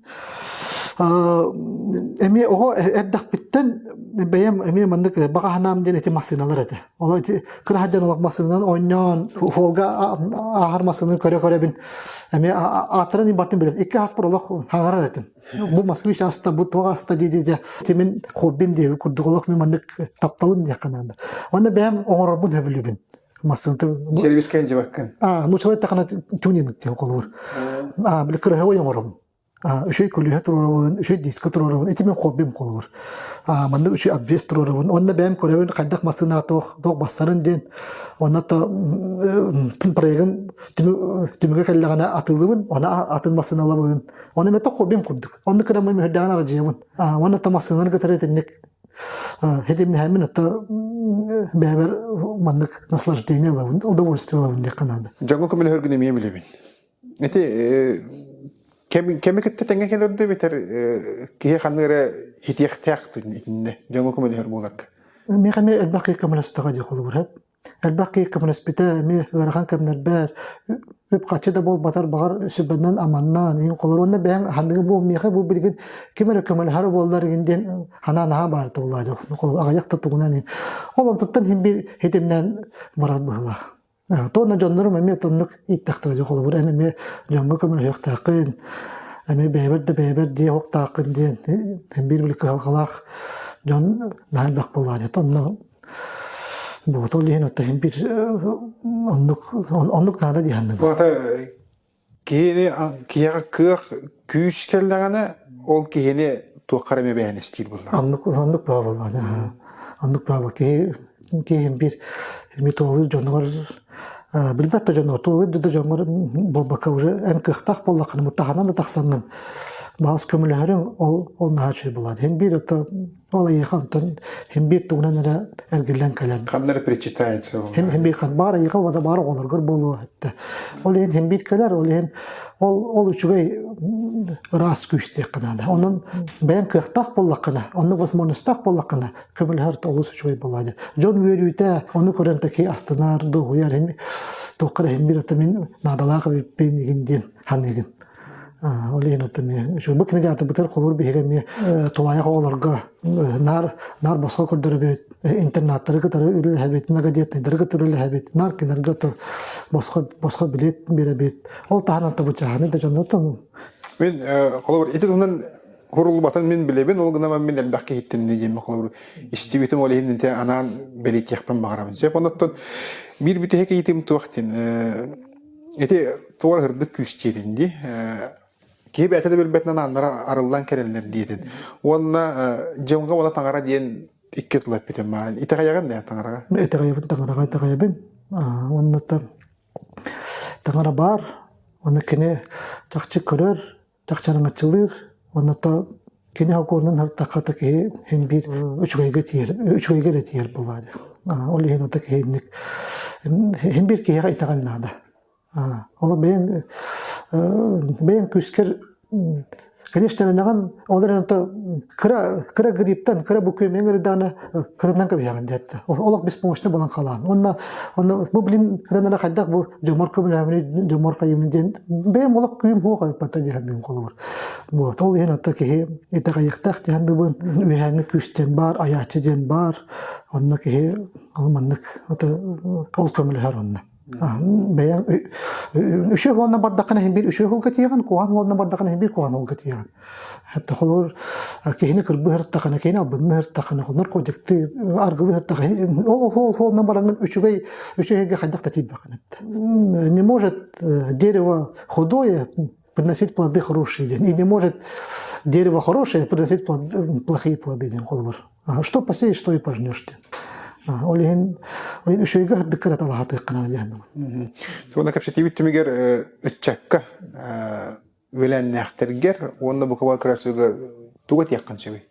эмиэ оҕо эрдэхпиттэн бэйэм эмиэ маннык баҕа санаам диэн ити массыыналар этэ. Ол ити кыра сылдьан олох массыынанан оонньоон, Волга ааһар массыынаны көрө-көрөбүн эмиэ ааттарын бартын билэр. Икки хаспар олох хаҥарар этим. Бу Москвич аста, бу туох аста дии дии ити мин хоббим диэби курдук олох мин маннык тапталым диэххэ наада. Уонна бэйэм оҥорорбун сөбүлүүбүн. Массыынатын Сервискэ илдьибэккин. А, нуучалыы эттэххинэ тюнинг диэн холобур. А, били кыраһабай оҥоробун. Үчүгэй көлүөһэ туруорабын, үчүгэй диска туруорабын, ити мин хоббим холобур. Маннык үчүгэй обвес туруорабын. Онно бэйэм көрөбүн хайдах массыынаҕа туох туох бассарын диэн. Онно то проегым түмүгэ кэллэҕинэ атыылыыбын, оны атын массыына ылабын. Оны мэтэ хоббим курдук. Онно кыраммын мүһүрдэҕин арадьыйабын. Уонна то массыынаны кытары итинник хитимнэһэммин ото бэйэбэр маннык наслаждение ылабын, удовольствие ылабын диэххэ наада. Дьоҥҥо көмөлөһөргүн эмиэ билэбин. Ити кэми кэми кытта тэҥҥэ кэлэр да эбэтэр киһи ханнык эрэ хитиэхтээх итиннэ дьоҥҥо көмөлөһөр буоларга. Миэхэ эмиэ элбэх киһи көмөлөстөҕө дии холобур. Элбэх киһи көмөлөспүтэ эмиэ ыарахан кэмнэрбэр үп-харчы да буолбатар баҕар сүбэнэн-аманнаан иһин холобур уонна бэйэҥ ханныгы бу миэхэ бу билигин ким эрэ көмөлөһөр буоллар игин диэн санаа наһаа баарта буоллаа холобур аҕыйах да тугунан иһин. Ол онтуттан иһин биир хитимнээн барар быһыылаах. Туонна дьоннорум эмиэ оннук ииттэхтэрэ дьэ холобур эн эмиэ дьоҥҥо көмөлөһүөхтээххин, эмиэ бэйэбэр да бэйэбэр дьиэ уохтааххын диэн биир били кыһалҕалаах дьон наһаа элбэх буоллаҕа дии. Онно буотал иһин оттон иһин биир оннук оннук наада дии саныыбын. Бу Киһини киһиэхэ кыах, күүс кэллэҕинэ, ол киһини туохха эрэ эмиэ бэйэнэстиир буоллаҕа. Оннук оннук баа буоллаҕа. Оннук баа киһи киһи биир эми туолуур дьонугар билбэт да дьонугар туолуур да дьоҥҥор буолбакка уже эн кыахтаах буоллаххына мутаханан да тахсаҥҥын баҕас көмөлөһөрүҥ ол ол наһаа үчүгэй буолаат. Һин биир ото Ол эйиэхэ онтон һин биир тугунан эрэ эргиллэн кэлэр. Ханна эрэ причитается. Һин һин биир хан баар эйиэхэ уота баар оҕолоргор буолуо этэ. Ол иһин һин биир кэлэр, ол иһин ол ол үчүгэй ыраас күүстээх наада. Онон бэйэҥ кыахтаах буоллаххына, оннук возможностаах буоллаххына, көмөлөһөр олус үчүгэй буолаа дии. Дьон үөрүүтэ, ону көрөн таки астынар, дуоһуйар, һин туохха эрэ һин биир ата мин наадалаах эбиппин игин диэн ханыыгын. Ол иһин оттон бу кинигэ атыбытыгар холобур биһиги эмиэ тулаайах оҕолорго наар наар босхо көрдөрөбүт, интернаттары кытары үлэлэһэбит, многодетныйдары кытары үлэлэһэбит, наар кинилэргэ то босхо босхо билиэт биэрэбит. Ол таһынан табычаһаны да дьоннортон Мин холобур ити туһунан хуруллубатын мин билэбин, ол гынан мин элбэх киһиттэн диэммин холобур истибитим ол иһин ити анаан бэлиэтиэхпин баҕарабын. Сөп оннуттан биир бүтэһик ыйытыым туох диэн Ити туора сырдык күүс диэтин дии. Киһи бэйэтэ да билбэтинэн ааннара арыллан кэлэллэр диэтин. Уонна дьылҕа уола таҥара диэн икки тыл эппитим баар. Итэҕэйэҕин да таҥараҕа? Итэҕэйэбин таҥараҕа итэҕэйэбин. Уонна таҥара баар. Уонна кини чахчы көрөр, чахчы араҥаччылыыр. Уонна то кини хокуонун һыртахха та киһи һин биир үчүгэйгэ тиийэр, үчүгэйгэ эрэ тиийэр буолаа дии. Ол иһин ото киһи инник һин биир киһиэхэ итэҕэл наада. Ол бэйэҥ бэйэҥ күүскэр конечно эрэнэҕин, ол эрэн ото кыра кыра грипптэн, кыра бу күөмэҥ ырдаана кытынан кэбиһэҕин диэттэ. Олох беспомощно буолан халаан. Уонна онно бу блин кытанара хайдах бу дьомор көмөлөһөмүн дьомор хайымын диэн бэйэм олох күүм хуох айпата диэхин холобур. Вот ол иһин ото киһи итэҕэйиэхтээх диэн дыбын үөһээҥҥи күүс диэн баар, айааччы диэн баар. Онно киһи ол маннык ото ол көмөлөһөр онно. Бэйэҥ үчүгэй уонна бардаххына иһин биир үчүгэй уолга тиийэҕин, куһаҕан уонна бардаххына иһин биир куһаҕан уолга тиийэҕин. Хатта холобур киһини кырбыһыртахына, киһини албынныһыртахына, наркотикты аргылыһыртахына, ол ол уолунан бараҥҥын үчүгэй үчүгэйгэ хайдах да тиийбэххин эбит. Не может дерево худое. приносить плоды хорошие диэн. И не может дерево хорошее приносить плохие плоды диэн холобур. Что посеешь, что и пожнешь диэн. Ол иһин үчүгэйгэ сырдыкка эрэ талаһатыаххына диэн. Уонна кэпсэтиибит түмүгэр ыччакка үөлээннээхтэргэр уонна бука көрөөччүлэргэр тугу этиэххин сөбүй?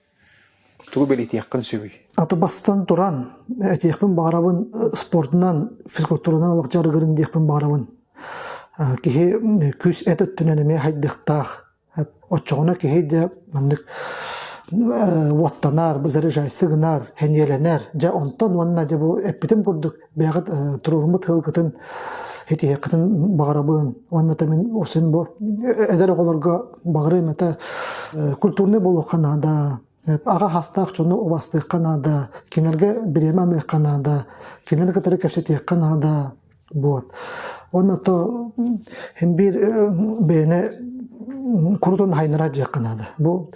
Тугу бэлиэтиэххин сөбүй? Аты бастан туран этиэхпин баҕарабын спордунан, физкультуранан олох дьарыгырын диэхпин баҕарабын. Киһи күүс эт өттүнэн эмиэ хайдыахтаах. Оччоҕуна киһи дьэ маннык уоттанар, заряжайсы гынар, сэниэлэнэр. Дьэ онтон уонна дьэ бу эппитим курдук бэйэҕит туруоруммут ыалгытын итиһиэххитин баҕарабын уонна та мин осин бу эдэр оҕолорго баҕарыам этэ культурный буолуохха наада аҕа хастаах дьону убастыахха наада кинилэргэ бириэмэ аныахха наада кинилэри кытары кэпсэтиэххэ наада Вот. Уонна то хин биир бэйэни курутун хайнара диэххэ наада. Бу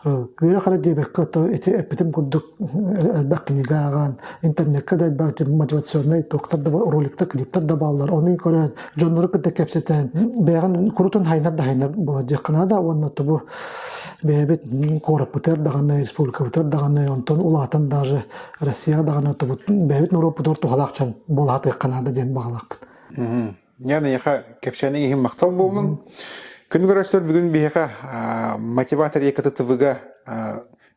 үөрэх эрэ диэбэккэ то ити эппитим курдук элбэх кинигэ ааҕан, интернеккэ да элбэх мотивационнай туохтар да роликтар, клиптар да бааллар. Ону көрөн, дьоннору кытта кэпсэтэн, бэйэҕин курутун хайнар да хайнар буола диэххэ наада. Уонна то бу бэйэбит куораппытыгар даҕаны, республикабытыгар даҕаны, онтон улаатан даже Россияҕа даҕаны оттубут бэйэбит норуоппутугар туһалаах дьон буолаатыахха наада диэн баҕалаахпыт. Ян эйиэхэ кэпсээниҥ иһин махтал буоллун. Күн көрөөччүлэр бүгүн биһиэхэ мотиватор ЕКТТВ-га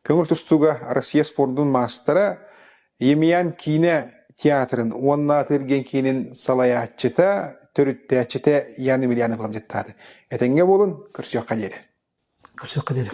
көҥүл тустууга Россия спордун маастара Емельян киинэ театрын уонна атыы-эргиэн киинин салайааччыта, төрүттээччитэ Ян Емельянов ыалдьыттаата. Этэҥҥэ буолун, көрсүөххэ диэри. Көрсүөххэ диэри.